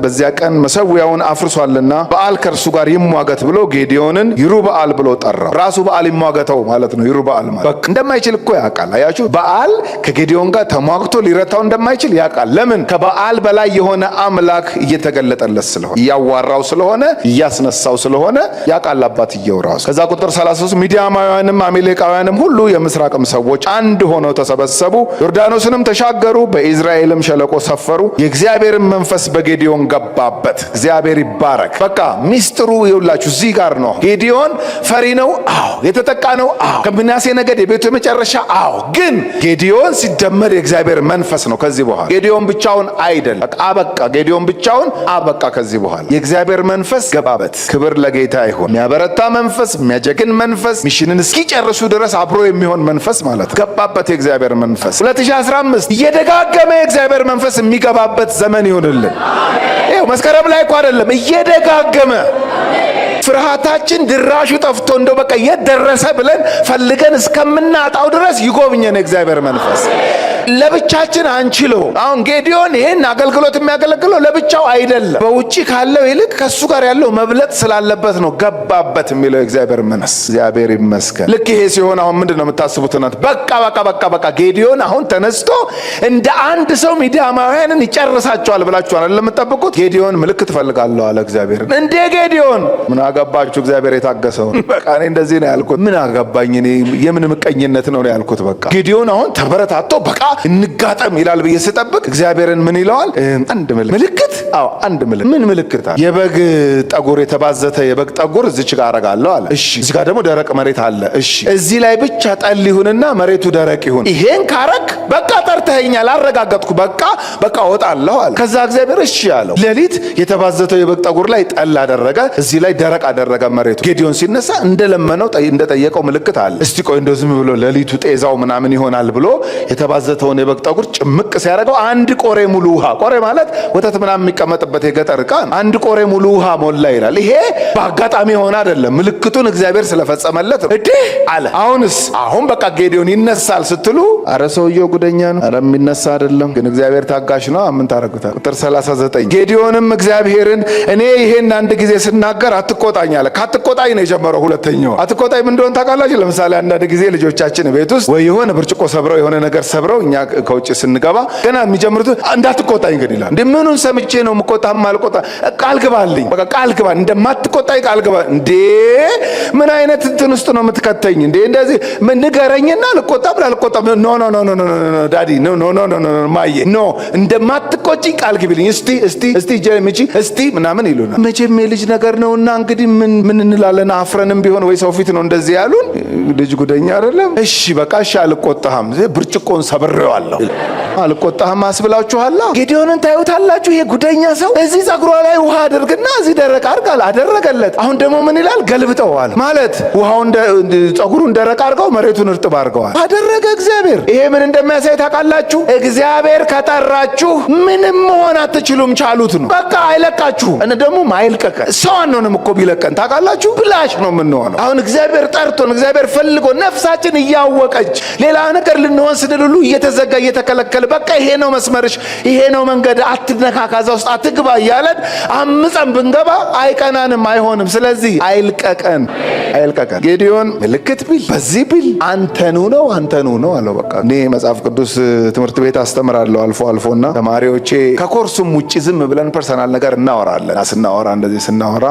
በዚያ ቀን መሰዊያውን አፍርሷልና በዓል ከእርሱ ጋር ይሟገት ብሎ ጌዲዮንን ይሩበኣል ብሎ ጠራው። ራሱ በዓል ይሟገተው ማለት ነው። ይሩበኣል ማለት በቃ እንደማይችል እኮ ያውቃል። አያችሁ፣ በዓል ከጌዲዮን ጋር ተሟግቶ ሊረታው እንደማይችል ያውቃል። ለምን? ከበዓል በላይ የሆነ አምላክ እየተገለጠለት ስለሆነ፣ እያዋራው ስለሆነ፣ እያስነሳው ስለሆነ ያውቃል አባትየው ራሱ። ከዛ ቁጥር 33 ሚዲያማውያንም አሜሌቃውያንም ሁሉ የምስራቅም ሰዎች አንድ ሆነው ተሰበሰቡ፣ ዮርዳኖስንም ተሻገሩ፣ በኢዝራኤልም ሸለቆ ሰፈሩ። የእግዚአብሔርን መንፈስ በጌዲዮን ገባበት። እግዚአብሔር ይባረክ። በቃ ሚስጥሩ ይውላችሁ እዚህ ጋር ነው። ጌዲዮን ፈሪ ነው? አዎ። የተጠቃ ነው? አዎ። ከምናሴ ነገድ የቤቱ የመጨረሻ? አዎ። ግን ጌዲዮን ሲደመር የእግዚአብሔር መንፈስ ነው። ከዚህ በኋላ ጌዲዮን ብቻውን አይደለም። በቃ አበቃ። ጌዲዮን ብቻውን አበቃ። ከዚህ በኋላ የእግዚአብሔር መንፈስ ገባበት። ክብር ለጌታ ይሁን። የሚያበረታ መንፈስ፣ የሚያጀግን መንፈስ፣ mission ን እስኪጨርሱ ድረስ አብሮ የሚሆን መንፈስ ማለት ነው። ገባበት የእግዚአብሔር መንፈስ። 2015 እየደጋገመ የእግዚአብሔር መንፈስ የሚገባበት ዘመን ይሁንልን። ይኸው መስከረም ላይ እኮ አይደለም፣ እየደጋገመ ፍርሃታችን ድራሹ ጠፍቶ እንደው በቃ የት ደረሰ ብለን ፈልገን እስከምናጣው ድረስ ይጎብኘን የእግዚአብሔር መንፈስ። ለብቻችን አንችለው። አሁን ጌዲዮን ይህን አገልግሎት የሚያገለግለው ለብቻው አይደለም። በውጪ ካለው ይልቅ ከሱ ጋር ያለው መብለጥ ስላለበት ነው ገባበት የሚለው የእግዚአብሔር መንፈስ። እግዚአብሔር ይመስገን። ልክ ይሄ ሲሆን አሁን ምንድን ነው የምታስቡት እናንተ? በቃ በቃ በቃ በቃ ጌዲዮን አሁን ተነስቶ እንደ አንድ ሰው ሚዲያማውያንን ይጨርሳቸዋል ብላችሁ አይደል የምትጠብቁት? ጌዲዮን ምልክት እፈልጋለሁ አለ እግዚአብሔር። እንዴ ጌዲዮን ምን አገባችሁ? እግዚአብሔር የታገሰው በቃ እኔ እንደዚህ ነው ያልኩት። ምን አገባኝ እኔ የምን ምቀኝነት ነው ያልኩት። በቃ ጌዲዮን አሁን ተበረታቶ በቃ እንጋጠም ይላል ብዬ ስጠብቅ እግዚአብሔርን ምን ይለዋል? አንድ ምልክት። አዎ አንድ ምልክት። ምን ምልክት አለ? የበግ ጠጉር፣ የተባዘተ የበግ ጠጉር እዚች ጋር አረጋለሁ አለ። እሺ። እዚህ ጋር ደግሞ ደረቅ መሬት አለ። እሺ። እዚህ ላይ ብቻ ጠል ይሁንና መሬቱ ደረቅ ይሁን። ይሄን ካረክ በቃ ጠርተኸኛል፣ አረጋገጥኩ፣ በቃ በቃ እወጣለሁ አለ። ከዛ እግዚአብሔር እሺ አለው። ሌሊት የተባዘተው የበግ ጠጉር ላይ ጠል አደረገ፣ እዚህ ላይ ደረቅ አደረገ መሬቱ። ጌዲዮን ሲነሳ እንደለመነው እንደጠየቀው ምልክት አለ። እስቲ ቆይ እንደው ዝም ብሎ ሌሊቱ ጤዛው ምናምን ይሆናል ብሎ የተባዘተውን የበግ ጠጉር ጭምቅ ሲያደርገው አንድ ቆሬ ሙሉ ውሃ፣ ቆሬ ማለት ወተት ምናምን የሚቀመጥበት የገጠር ዕቃ ነው። አንድ ቆሬ ሙሉ ውሃ ሞላ ይላል። ይሄ በአጋጣሚ የሆነ አይደለም፣ ምልክቱን እግዚአብሔር ስለፈጸመለት ነው። እዲህ አለ። አሁንስ አሁን በቃ ጌዲዮን ይነሳል ስትሉ፣ አረ ሰውየው ጉደኛ ነው፣ አረ የሚነሳ አይደለም። ግን እግዚአብሔር ታጋሽ ነው። ምን ታረጉታል? ቁጥር 39 ጌዲዮንም እግዚአብሔርን እኔ ይሄን አንድ ጊዜ ስናገር አትቆጣኝ አለ። ካትቆጣኝ ነው የጀመረው። ሁለተኛው አትቆጣኝ ምን እንደሆነ ታውቃላችሁ? ለምሳሌ አንዳንድ ጊዜ ልጆቻችን ቤት ውስጥ ወይ የሆነ ብርጭቆ ሰብረው የሆነ ነገር ሰብረው እኛ ከውጭ ስንገባ ገና የሚጀምሩት እንዳትቆጣኝ ግን ይላል። እንደ ምኑን ሰምቼ ነው የምቆጣ? ማልቆጣ ቃል ግባልኝ፣ በቃ ቃል ግባ፣ እንደማትቆጣኝ ቃል ግባ። እንዴ ምን አይነት እንትን ውስጥ ነው የምትከተኝ? እንዴ እንደዚህ ምን ንገረኝና ልቆጣም ላልቆጣም። No, no, no, no, no, no, daddy, no, no, no, no, no, ማዬ, no፣ እንደማትቆጪኝ ቃል ግቢልኝ። እስቲ እስቲ እስቲ ጀምጪ እስቲ ምናምን ይሉናል። መቼም የልጅ ነገር ነውና እንግዲህ ምን ምን እንላለን? አፍረንም ቢሆን ወይ ሰው ፊት ነው እንደዚህ ያሉን። ልጅ ጉደኛ አይደለም። እሺ በቃ እሺ አልቆጣህም፣ ብርጭቆን ሰብሬዋለሁ፣ አልቆጣህም አስብላችኋላ። ጌዲዮንን ታዩታላችሁ። ይሄ ጉደኛ ሰው እዚህ ጸጉሯ ላይ ውሃ አድርግና እዚህ ደረቅ አድርግ አደረገለት። አሁን ደግሞ ምን ይላል? ገልብጠዋል ማለት ውሃውን ጸጉሩን ደረቅ አድርገው መሬቱን እርጥብ አድርገዋል አደረገ እግዚአብሔር። ይሄ ምን እንደሚያሳይ ታውቃላችሁ? እግዚአብሔር ከጠራችሁ ምንም መሆን አትችሉም፣ ቻሉት ነው። በቃ አይለቃችሁም። እነ ደግሞ አይልቀቀን። ሰው አንሆንም እኮ ቢለቀን ታውቃላችሁ፣ ብላሽ ነው የምንሆነው። አሁን እግዚአብሔር ጠርቶን እግዚአብሔር ፈልጎ ነፍሳችን እያወቀች ሌላ ነገር ልንሆን ስንል ሁሉ እየተዘጋ እየተከለከልን እያለ በቃ ይሄ ነው መስመርሽ፣ ይሄ ነው መንገድ፣ አትነካካ፣ እዛ ውስጥ አትግባ እያለን አምፀን ብንገባ አይቀናንም፣ አይሆንም። ስለዚህ አይልቀቀን፣ አይልቀቀን። ጌዲዮን ምልክት ቢል በዚህ ቢል አንተኑ ነው አንተኑ ነው አለው። በቃ እኔ መጽሐፍ ቅዱስ ትምህርት ቤት አስተምራለሁ አልፎ አልፎና ተማሪዎቼ ከኮርሱም ውጭ ዝም ብለን personal ነገር እናወራለን። ስናወራ እንደዚህ ስናወራ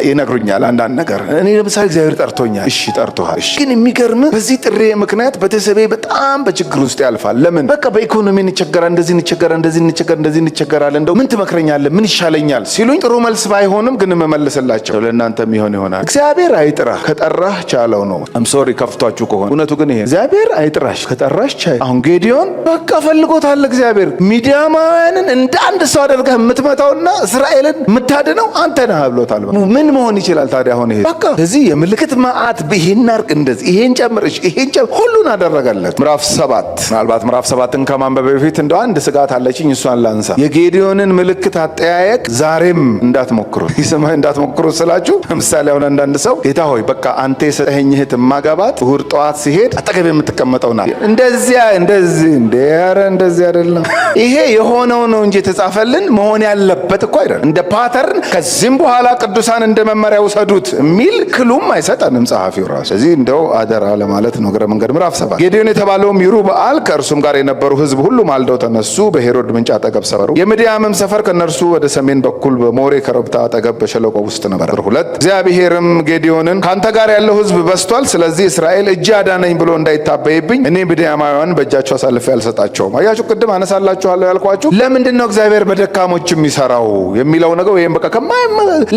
ይነግሩኛል አንዳንድ ነገር። እኔ ለምሳሌ እግዚአብሔር ጠርቶኛል። እሺ ጠርቶሃል። እሺ ግን የሚገርም በዚህ ጥሪ ምክንያት ቤተሰቤ በጣም በችግር ውስጥ ያልፋል። ለምን? በቃ በኢኮኖሚ እንቸገራለን፣ እንደዚህ እንቸገራለን፣ እንደዚህ እንቸገራለን፣ እንደዚህ እንቸገራለን። እንደው ምን ትመክረኛለህ? ምን ይሻለኛል ሲሉኝ ጥሩ መልስ ባይሆንም ግን የምመልስላቸው ለእናንተ የሚሆን ይሆናል። እግዚአብሔር አይጥራህ ከጠራህ ቻለው ነው። I'm sorry ከፍቷችሁ ከሆነ እውነቱ ግን ይሄ እግዚአብሔር አይጥራሽ ከጠራሽ ቻይ። አሁን ጌዲዮን በቃ ፈልጎታል እግዚአብሔር። ሚዲያማውያንን እንደ አንድ ሰው አደርገህ የምትመታውና እስራኤልን የምታድነው አንተ ነህ ብሎታል። ምን መሆን ይችላል ታዲያ? አሁን ይሄ በቃ እዚህ የምልክት መዓት ይሄን አርቅ፣ እንደዚህ ይሄን ጨምር፣ ይሄን ጨምር፣ ሁሉን አደረገለት። ምዕራፍ 7 ምናልባት ምዕራፍ 7ን ከማንበብ በፊት እንደው አንድ ስጋት አለችኝ፣ እሷን ላንሳ። የጌዲዮንን ምልክት አጠያየቅ ዛሬም እንዳትሞክሩ ይስማ፣ እንዳትሞክሩ ስላችሁ ለምሳሌ አሁን አንዳንድ ሰው ጌታ ሆይ በቃ አንተ የሰጠኸኝ እህት ማገባት እሑድ ጠዋት ሲሄድ አጠገብ የምትቀመጠው ናት። እንደዚያ እንደዚህ እንደ ኧረ እንደዚህ አይደለም። ይሄ የሆነው ነው እንጂ የተጻፈልን መሆን ያለበት እኮ አይደለም። እንደ pattern ከዚህም በኋላ ቅዱሳን እንደ መመሪያ ውሰዱት የሚል clue ም አይሰጠንም ጸሐፊው ራሱ። ስለዚህ እንደው አደራ ለማለት ነው። እግረ መንገድ ምዕራፍ 7 ጌዲዮን የተባለውም ይሩበኣል ከእርሱም ጋር የነበሩ ሕዝብ ሁሉ ማልደው ተነሱ፣ በሄሮድ ምንጭ አጠገብ ሰፈሩ። የምድያምም ሰፈር ከእነርሱ ወደ ሰሜን በኩል በሞሬ ኮረብታ አጠገብ በሸለቆ ውስጥ ነበር። 2 እግዚአብሔርም ጌዲዮንን ካንተ ጋር ያለው ሕዝብ በዝቷል፣ ስለዚህ እስራኤል እጅ አዳነኝ ብሎ እንዳይታበይብኝ እኔ ምድያማውያን በእጃቸው አሳልፌ አልሰጣቸውም። አያችሁ ቅድም አነሳላችኋለሁ ያልኳችሁ ለምንድን ነው እግዚአብሔር በደካሞች የሚሰራው የሚለው ነገር ወይም በቃ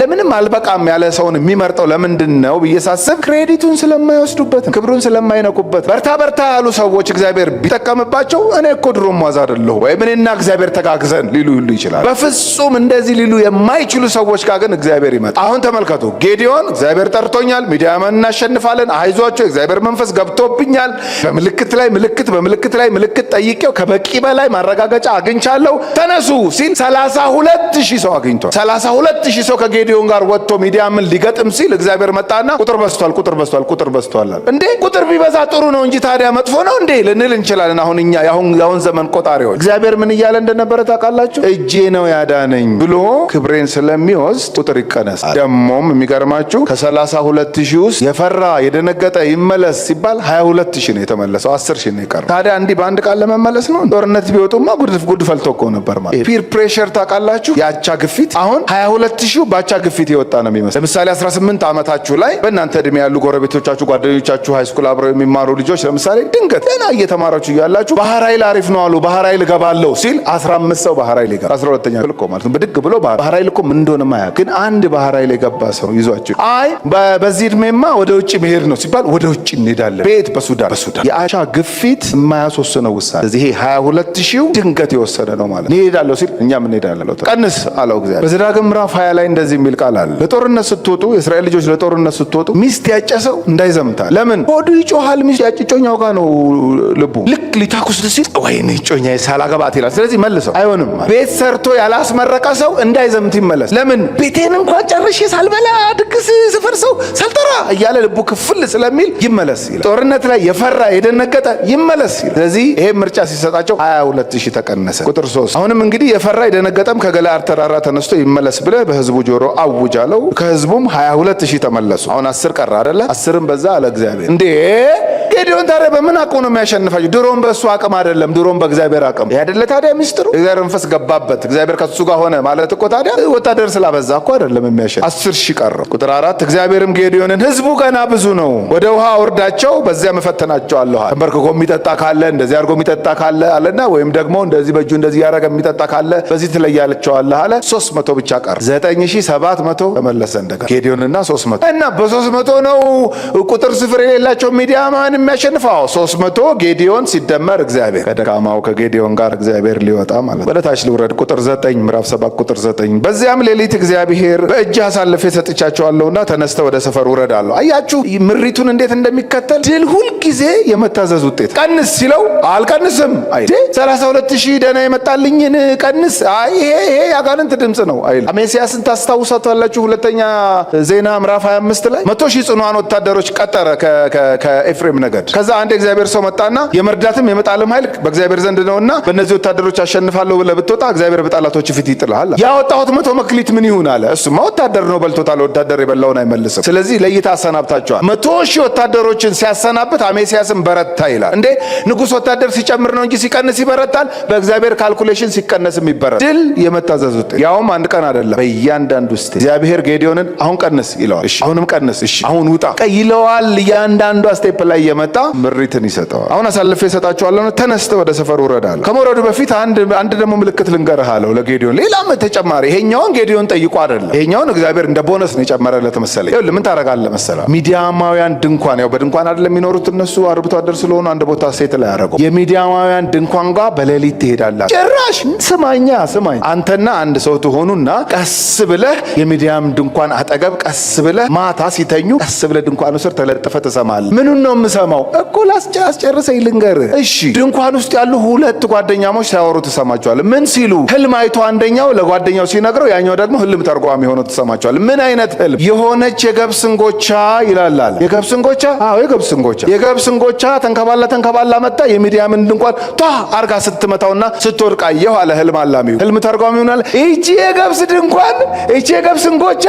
ለምንም አልበቃም ያለ ሰውን የሚመርጠው ለምንድን ነው ብዬ ሳስብ credit ኡን ስለማይወስዱበት፣ ክብሩን ስለማይነኩበት። በርታ በርታ ያሉ ሰዎች እግዚአብሔር ቢጠቀምባቸው እኔ እኮ ድሮም ዋዛ አይደለሁ ወይም እኔና እግዚአብሔር ተጋግዘን ሊሉ ሁሉ ይችላል። በፍጹም እንደዚህ ሊሉ የማይችሉ ሰዎች ጋር ግን እግዚአብሔር ይመጣል። አሁን ተመልከቱ፣ ጌዲዮን እግዚአብሔር ጠርቶኛል፣ ሚዲያምን እናሸንፋለን፣ አይዟቸው፣ እግዚአብሔር መንፈስ ገብቶብኛል፣ በምልክት ላይ ምልክት በምልክት ላይ ምልክት ጠይቄው ከበቂ በላይ ማረጋገጫ አግኝቻለሁ፣ ተነሱ ሲል 32,000 ሰው አግኝቷል። 32,000 ሰው ከጌዲዮን ጋር ወጥቶ ሚዲያምን ሊገጥም ሲል እግዚአብሔር መጣና ቁጥር በዝቷል፣ ቁጥር በዝቷል፣ ቁጥር በዝቷል አለ። እንዴ ቁጥር ቢበዛ ጥሩ ነው እንጂ ታዲያ መጥፎ ነው እንዴ ልንል እንችላለን። አሁን እኛ የአሁን ዘመን ቆጣሪዎች እግዚአብሔር ምን እያለ እንደነበረ ታውቃላችሁ? እጄ ነው ያዳነኝ ብሎ ክብሬን ስለሚወስድ ቁጥር ይቀነስ። ደግሞም የሚገርማችሁ ከ32,000 ውስጥ የፈራ የደነገጠ ይመለስ ሲባል 22,000 ነው የተመለሰው፣ 10,000 ነው የቀረው። ታዲያ እንዲህ በአንድ ቃል ለመመለስ ነው? ጦርነት ቢወጡማ ጉድ ፈልቶ እኮ ነበር ማለት። Peer pressure ታውቃላችሁ? የአቻ ግፊት። አሁን 22,000 በአቻ ግፊት የወጣ ነው የሚመስል። ለምሳሌ 18 ዓመታችሁ ላይ በእናንተ እድሜ ያሉ ጎረቤቶቻችሁ፣ ጓደኞቻችሁ፣ high school አብረው የሚማሩ ልጆች ለምሳሌ ድንገት ገና እየተማራችሁ እያላችሁ ባህር ኃይል አሪፍ ነው አሉ፣ ባህር ኃይል እገባለሁ ሲል 15 ሰው ባህር ኃይል ይገባል። 12ኛ ክፍል እኮ ማለት ነው። ብድግ ብሎ ባህር ኃይል እኮ ምን እንደሆነ ማያውቅ ግን አንድ ባህር ኃይል የገባ ሰው ይዟችሁ አይ በዚህ እድሜማ ወደ ውጭ መሄድ ነው ሲባል ወደ ውጭ እንሄዳለን። ቤት በሱዳን በሱዳን የአቻ ግፊት የማያስወስነው ውሳኔ። ስለዚህ ይሄ 22,000 ድንገት የወሰነ ነው ማለት ነው። እሄዳለሁ ሲል እኛም እንሄዳለን። ቀንስ አለው እግዚአብሔር። በዘዳግም ምዕራፍ 20 ላይ እንደዚህ የሚል ቃል አለ። ለጦርነት ስትወጡ፣ የእስራኤል ልጆች ለጦርነት ስትወጡ ሚስት ያጨ ሰው እንዳይዘምታል። ለምን? ሆዱ ይጮሃል። ሚስት ያጭ እጮኛው ጋር ነው ልቡ። ልክ ሊታኩስ ሲል ወይኔ እጮኛ ሳላገባት ይላል። ስለዚህ መልሰው አይሆንም። ቤት ሰርቶ ያላስመረቀ ሰው እንዳይዘምት ይመለስ። ለምን? ቤቴን እንኳን ጨርሼ ሳልበላ ድግስ ስፈር ሰው ሳልጠራ እያለ ልቡ ክፍል ስለሚል ይመለስ ይላል። ጦርነት ላይ የፈራ የደነገጠ ይመለስ ይላል። ስለዚህ ይሄ ምርጫ ሲሰጣቸው 22,000 ተቀነሰ። ቁጥር 3 አሁንም እንግዲህ የፈራ የደነገጠም ከገለዓድ ተራራ ተነስቶ ይመለስ ብለህ በህዝቡ ጆሮ አውጅ አለው። ከህዝቡም 22,000 ተመለሱ። አሁን 10 ቀረ አይደለ? 10ም በዛ አለ እግዚአብሔር። እንዴ ጌዲዮን ታዲያ በምን አቅሙ ነው የሚያሸንፋቸው? ድሮም በእሱ አቅም አይደለም፣ ድሮም በእግዚአብሔር አቅም አይደለ። ታዲያ ሚስጥሩ እግዚአብሔር መንፈስ ገባበት፣ እግዚአብሔር ከሱ ጋር ሆነ ማለት እኮ ታዲያ ወታደር ስላበዛ እኮ አይደለም የሚያሸንፍ። 10,000 ቀረ። ቁጥር 4 እግዚአብሔርም ጌዲዮንን ህዝቡ ገና ብዙ ነው፣ ወደ ውሃ አውርዳቸው፣ በዚያም እፈትናቸዋለሁ። ተንበርክኮ የሚጠጣ ካለ እንደዚህ አድርጎ የሚጠጣ ካለ አለና ወይም ደግሞ እንደዚህ በእጁ እንደዚህ ያደረገ የሚጠጣ ካለ በዚህ ትለያቸዋለህ አለ። 300 ብቻ ቀረ። 9700 ተመለሰ እንደገና ጌዲዮንና 300 እና በ300 ነው ቁጥር ስፍር የሌላቸው ሚዲያማን የሚያሸንፈው። 300 ጌዲዮን ሲደመር እግዚአብሔር ከደካማው ከጌዲዮን ጋር እግዚአብሔር ሊወጣ ማለት ወደ ታች ልውረድ። ቁጥር 9 ምዕራፍ 7 ቁጥር 9 በዚያም ሌሊት እግዚአብሔር በእጅህ አሳልፌ ሰጥቻቸዋለሁና ተነስተህ ወደ ሰፈር ውረድ አለው። አያችሁ ምሪቱን እንዴት እንደሚከተል። ድል ሁልጊዜ የመታዘዝ ውጤት። ቀንስ ሲለው አልቀንስም። አይ 32,000 ደህና የመጣልኝን ቀንስ። አይ ይሄ የአጋንንት ድምፅ ነው አይል። አሜሲያስን ታስታውሳታላችሁ። ሁለተኛ ዜና ምዕራፍ 25 ላይ 100,000 ጽኑዓን ወታደሮች ቀጠረ ከኤፍሬም ነገድ። ነገድ። ከዛ አንድ የእግዚአብሔር ሰው መጣና የመርዳትም የመጣልም ኃይል በእግዚአብሔር ዘንድ ነውና በእነዚህ ወታደሮች አሸንፋለሁ ብለህ ብትወጣ እግዚአብሔር በጠላቶች ፊት ይጥልሃል። ያወጣሁት 100 መክሊት ምን ይሁን አለ። እሱማ ወታደር ነው በልቶታል። ወታደር የበላውን አይመልስም። ስለዚህ ለይታ አሰናብታቸዋል። 100,000 ወታደሮችን ሲያሰናብት አሜሲያስን በረታ ይላል። እንዴ ንጉሥ ወታደር ሲጨምር ነው እንጂ ሲቀንስ ይበረታል? በእግዚአብሔር calculation ሲቀነስም ይበረታል። ድል የመታዘዝ ውጤት፣ ያውም አንድ ቀን አይደለም፣ በእያንዳንዱ step እግዚአብሔር ጌዲዮንን አሁን ቀንስ ይለዋል። እሺ አሁንም ቀንስ፣ እሺ አሁን ውጣ ይለዋል። እያንዳንዷ step ላይ የመጣ ምሪትን ይሰጠዋል። አሁን አሳልፌ እሰጣቸዋለሁ፣ ተነስተህ ወደ ሰፈር ውረድ አለው። ከመውረዱ በፊት አንድ ደግሞ ምልክት ልንገርህ አለው ለጌዲዮን። ሌላም ተጨማሪ፣ ይሄኛውን ጌዲዮን ጠይቆ አይደለም፣ ይሄኛውን እግዚአብሔር እንደ ቦነስ ነው የጨመረለት መሰለኝ። ይኸውልህ ምን ታደርጋለህ መሰለህ፣ ሚዲያማውያን ድንኳን፣ ያው በድንኳን አይደለም የሚኖሩት እነሱ አርብቶ አደር ስለሆኑ አንድ ቦታ ሴት ላይ ያደረገው የሚዲያማውያን ድንኳን ጋር በሌሊት ትሄዳለህ። ጭራሽ ስማኛ ስማኝ፣ አንተና አንድ ሰው ትሆኑና ቀስ ብለህ የሚዲያም ድንኳን አጠገብ ቀስ ብለህ ማታ ሲተኙ ቀስ ብለህ ድንኳኑ ስር ተለጥፈህ ትሰማለህ። ምኑን ነው የምሰማው? እኮ ላስጨርሰኝ ልንገርህ። እሺ ድንኳን ውስጥ ያሉ ሁለት ጓደኛሞች ሲያወሩ ትሰማቸዋለህ። ምን ሲሉ? ህልም አይቶ አንደኛው ለጓደኛው ሲነግረው ያኛው ደግሞ ህልም ተርጓሚ ሆኖ ትሰማቸዋለህ። ምን አይነት ህልም? የሆነች የገብስ እንጎቻ ይላል አለ። የገብስ እንጎቻ? አዎ የገብስ እንጎቻ። የገብስ እንጎቻ ተንከባላ ተንከባላ መጣ የሚዲያምን ድንኳን ቷ አርጋ ስትመታውና ስትወድቅ አየሁ አለ ህልም አላሚው። ህልም ተርጓሚው አለ ይቺ የገብስ ድንኳን፣ ይቺ የገብስ እንጎቻ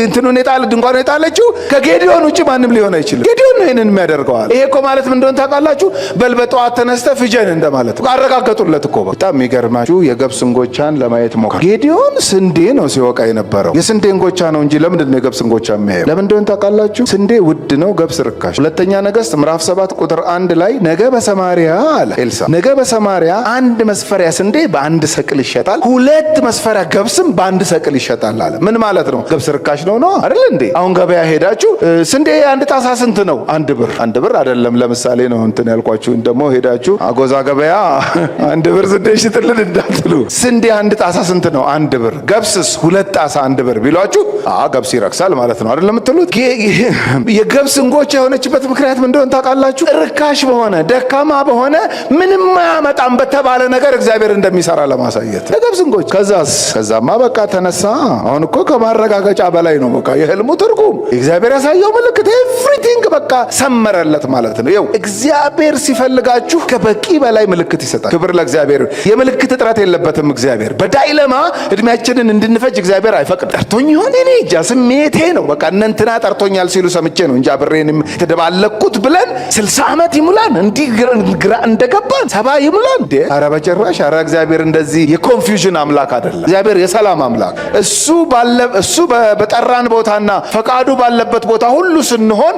እንትኑን የጣለ ድንኳኑን የጣለችው ከጌዲዮን ውጭ ማንም ሊሆን አይችልም። ጌዲዮን ነው ይሄንን የሚያደርገው አለ። ይሄ እኮ ማለት ምን እንደሆነ ታውቃላችሁ? በል በጠዋት ተነስተህ ፍጀን እንደማለት ነው። አረጋገጡለት እኮ። በጣም የሚገርማችሁ የገብስ እንጎቻን ለማየት ሞከር። ጌዲዮን ስንዴ ነው ሲወቃ የነበረው፣ የስንዴ እንጎቻ ነው እንጂ ለምንድን ነው የገብስ እንጎቻ የሚያየው? ለምን እንደሆነ ታውቃላችሁ? ስንዴ ውድ ነው፣ ገብስ ርካሽ። ሁለተኛ ነገሥት ምዕራፍ 7 ቁጥር 1 ላይ ነገ በሰማሪያ አለ ኤልሳ፣ ነገ በሰማሪያ አንድ መስፈሪያ ስንዴ በአንድ ሰቅል ይሸጣል፣ 2 መስፈሪያ ገብስም በአንድ ሰቅል ይሸጣል አለ። ምን ማለት ነው? ገብስ ርካሽ ነው ነው አይደል እንዴ? አሁን ገበያ ሄዳችሁ ስንዴ አንድ ጣሳ ስንት ነው? 1 ብር። 1 ብር አይደለም፣ ለምሳሌ ነው እንትን ያልኳችሁ። ደግሞ ሄዳችሁ አጎዛ ገበያ 1 ብር ስንዴ ሽጥልን እንዳትሉ። ስንዴ አንድ ጣሳ ስንት ነው? 1 ብር። ገብስስ 2 ጣሳ 1 ብር ቢሏችሁ ገብስ ይረክሳል ማለት ነው አይደል የምትሉት? የገብስ እንጎቻ የሆነችበት ምክንያት ምን እንደሆነ ታውቃላችሁ? ርካሽ በሆነ ደካማ በሆነ ምንም አያመጣም በተባለ ነገር እግዚአብሔር እንደሚሰራ ለማሳየት የገብስ እንጎቻ። ከዛማ በቃ ተነሳ። አሁን እኮ ከማረጋገጫ በላይ ነው። በቃ የህልሙ ትርጉም እግዚአብሔር ያሳየው ምልክት everything በቃ ሰመረለት ማለት ነው። ይኸው እግዚአብሔር ሲፈልጋችሁ ከበቂ በላይ ምልክት ይሰጣል። ክብር ለእግዚአብሔር። የምልክት እጥረት የለበትም እግዚአብሔር። በ dilemma እድሜያችንን እንድንፈጅ እግዚአብሔር አይፈቅድም። ጠርቶኝ ይሆን እኔ እንጃ ስሜቴ ነው። በቃ እነ እንትና ጠርቶኛል ሲሉ ሰምቼ ነው እንጂ አብሬንም የተደባለቅኩት ብለን 60 ዓመት ይሙላን እንዲህ ግራ እንደገባን 70 ይሙላን እንዴ? ኧረ በጭራሽ። ኧረ እግዚአብሔር እንደዚህ የ confusion አምላክ አይደለም። እግዚአብሔር የሰላም አምላክ እሱ በጠራን ቦታና ፈቃዱ ባለበት ቦታ ሁሉ ስንሆን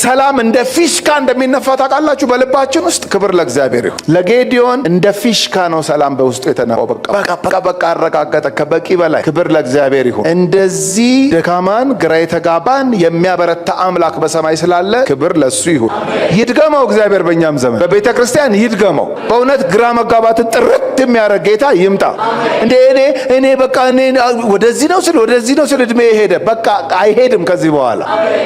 ሰላም እንደ ፊሽካ እንደሚነፋ ታውቃላችሁ በልባችን ውስጥ። ክብር ለእግዚአብሔር ይሁን። ለጌዲዮን እንደ ፊሽካ ነው ሰላም በውስጡ የተነፋው። በቃ በቃ በቃ አረጋገጠ ከበቂ በላይ። ክብር ለእግዚአብሔር ይሁን። እንደዚህ ደካማን ግራ የተጋባን የሚያበረታ አምላክ በሰማይ ስላለ ክብር ለሱ ይሁን። ይድገመው እግዚአብሔር በእኛም ዘመን በቤተ ክርስቲያን ይድገመው። በእውነት ግራ መጋባትን ጥርት የሚያደርግ ጌታ ይምጣ። እንዴ እኔ በቃ እኔ ወደዚህ ነው ስል ወደዚህ ነው ስል እድሜ ሄደ። በቃ አይሄድም ከዚህ በኋላ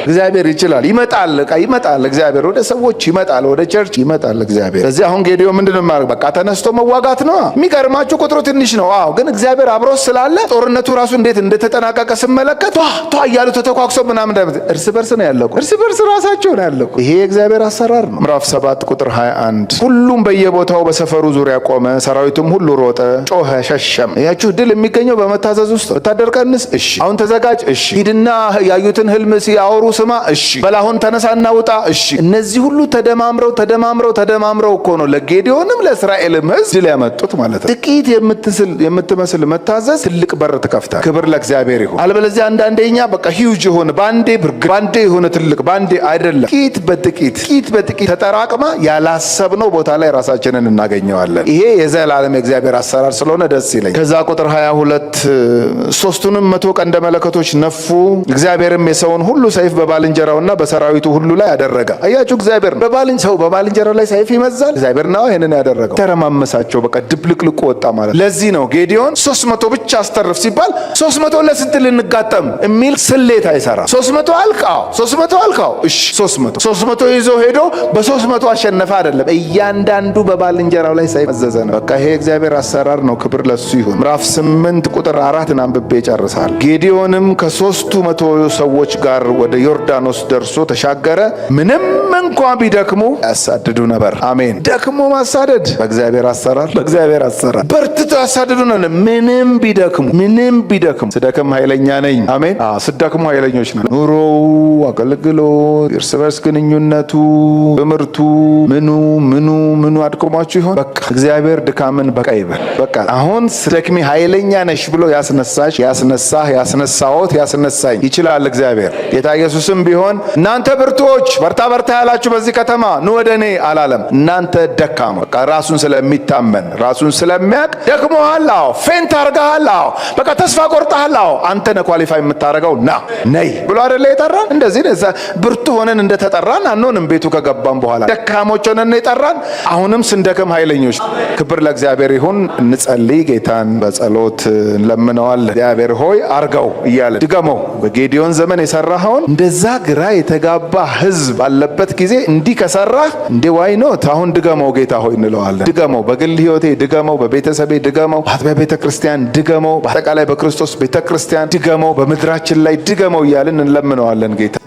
እግዚአብሔር ይችላል። ይመጣል፣ በቃ ይመጣል። እግዚአብሔር ወደ ሰዎች ይመጣል፣ ወደ church ይመጣል እግዚአብሔር። ስለዚህ አሁን ጌዲዮን ምንድን ነው የሚያደርግ? በቃ ተነስቶ መዋጋት ነው። የሚገርማችሁ ቁጥሩ ትንሽ ነው። አዎ ግን እግዚአብሔር አብሮ ስላለ ጦርነቱ ራሱ እንዴት እንደተጠናቀቀ ስመለከት ቷ ቷ እያሉ ተተኳኩሰው ምናምን እርስ በርስ ነው ያለቁ። እርስ በርስ ራሳቸው ነው ያለቁ። ይሄ የእግዚአብሔር አሰራር ነው። ምዕራፍ 7 ቁጥር 21 ሁሉም በየቦታው በሰፈሩ ዙሪያ ቆመ፣ ሰራዊቱም ሁሉ ሮጠ፣ ጮኸ፣ ሸሸም። ያችሁ ድል የሚገኘው በመታዘዝ ውስጥ። ወታደር ቀንስ፣ እሺ። አሁን ተዘጋጅ፣ እሺ። ሂድና ያዩትን ህልም ሲያወሩ ስማ፣ እሺ። በላሁን ተነሳና ውጣ፣ እሺ። እነዚህ ሁሉ ተደማምረው ተደማምረው ተደማምረው እኮ ነው ለጌዲዮንም ለእስራኤልም ሕዝብ ድል ያመጡት ማለት ነው። ጥቂት የምትመስል መታዘዝ ትልቅ በር ትከፍታል። ክብር ለእግዚአብሔር ይሁን። አለበለዚያ አንዳንዴኛ በቃ ሂውጅ የሆነ ባንዴ ብርግ ባንዴ የሆነ ትልቅ ባንዴ አይደለም። ጥቂት በጥቂት ጥቂት በጥቂት ተጠራቅማ ያላሰብነው ቦታ ላይ ራሳችንን እናገኘዋለን። ይሄ የዘላለም የእግዚአብሔር አሰራር ስለሆነ ደስ ይለኝ። ከዛ ቁጥር 22 ሦስቱንም 100 ቀንደ መለከቶች ነፉ። እግዚአብሔርም የሰውን ሁሉ ሰይፍ በባልንጀራውና በሰራዊቱ ሁሉ ላይ አደረገ። አያችሁ እግዚአብሔር ሰው በባልንጀራው ላይ ሰይፍ ይመዛል። እግዚአብሔር ነው ይሄንን ያደረገው። ተረማመሳቸው፣ በቃ ድብልቅልቁ ወጣ ማለት። ለዚህ ነው ጌዲዮን 300 ብቻ አስተርፍ ሲባል 300 ለስንት ልንጋጠም የሚል ስሌት አይሰራም። 300 አልቃው 300 አልቃው እሺ 300 300 ይዞ ሄዶ በ300 አሸነፈ አይደለም። እያንዳንዱ በባልንጀራው ላይ ሰይፍ መዘዘ ነው። በቃ ይሄ እግዚአብሔር አሰራር ነው። ክብር ለሱ ይሁን። ምዕራፍ 8 ቁጥር 4 አንብቤ ጨርሳል። ጌዲዮንም ከ300 ሰዎች ጋር ወደ ዮርዳኖስ ደርሶ ተሻገረ። እንደተናገረ ምንም እንኳ ቢደክሙ ያሳድዱ ነበር። አሜን። ደክሞ ማሳደድ በእግዚአብሔር አሰራር፣ በእግዚአብሔር አሰራር በርትቶ ያሳድዱ ነው። ምንም ቢደክሙ፣ ምንም ቢደክሙ። ስደክም ኃይለኛ ነኝ። አሜን። ስደክሙ ኃይለኞች ነው። ኑሮው፣ አገልግሎት፣ እርስ በርስ ግንኙነቱ፣ ትምህርቱ፣ ምኑ ምኑ ምኑ አድክሟችሁ ይሆን? በቃ እግዚአብሔር ድካምን በቃ ይበል። በቃ አሁን ስደክሚ ኃይለኛ ነሽ ብሎ ያስነሳሽ፣ ያስነሳህ፣ ያስነሳዎት፣ ያስነሳኝ ይችላል እግዚአብሔር። ጌታ ኢየሱስም ቢሆን እናንተ ብርቱዎች በርታ በርታ ያላችሁ በዚህ ከተማ ኑ ወደ እኔ አላለም። እናንተ ደካማ። በቃ ራሱን ስለሚታመን፣ ራሱን ስለሚያውቅ፣ ደክሞሃል፣ አዎ፣ faint አርገሃል፣ አዎ፣ በቃ ተስፋ ቆርጠሃል፣ አዎ፣ አንተ ነህ qualify የምታደርገው፣ ና ነይ ብሎ አይደለ የጠራን? እንደዚህ ብርቱ ሆነን እንደተጠራን አንሆንም። ቤቱ ከገባን በኋላ ደካሞች ሆነን የጠራን፣ አሁንም ስንደክም ኃይለኞች። ክብር ለእግዚአብሔር ይሁን። እንጸልይ። ጌታን በጸሎት እንለምነዋለን። እግዚአብሔር ሆይ አርገው እያለ ድገመው። በጌዲዮን ዘመን የሰራኸውን፣ እንደዛ ግራ የተጋባ ህዝብ ባለበት ጊዜ እንዲህ ከሰራህ እንዴ why not አሁን ድገመው ጌታ ሆይ እንለዋለን። ድገመው፣ በግል ህይወቴ ድገመው፣ በቤተሰቤ ድገመው፣ በአጥቢያ ቤተ ክርስቲያን ድገመው፣ በአጠቃላይ በክርስቶስ ቤተ ክርስቲያን ድገመው፣ በምድራችን ላይ ድገመው እያልን እንለምነዋለን ጌታ።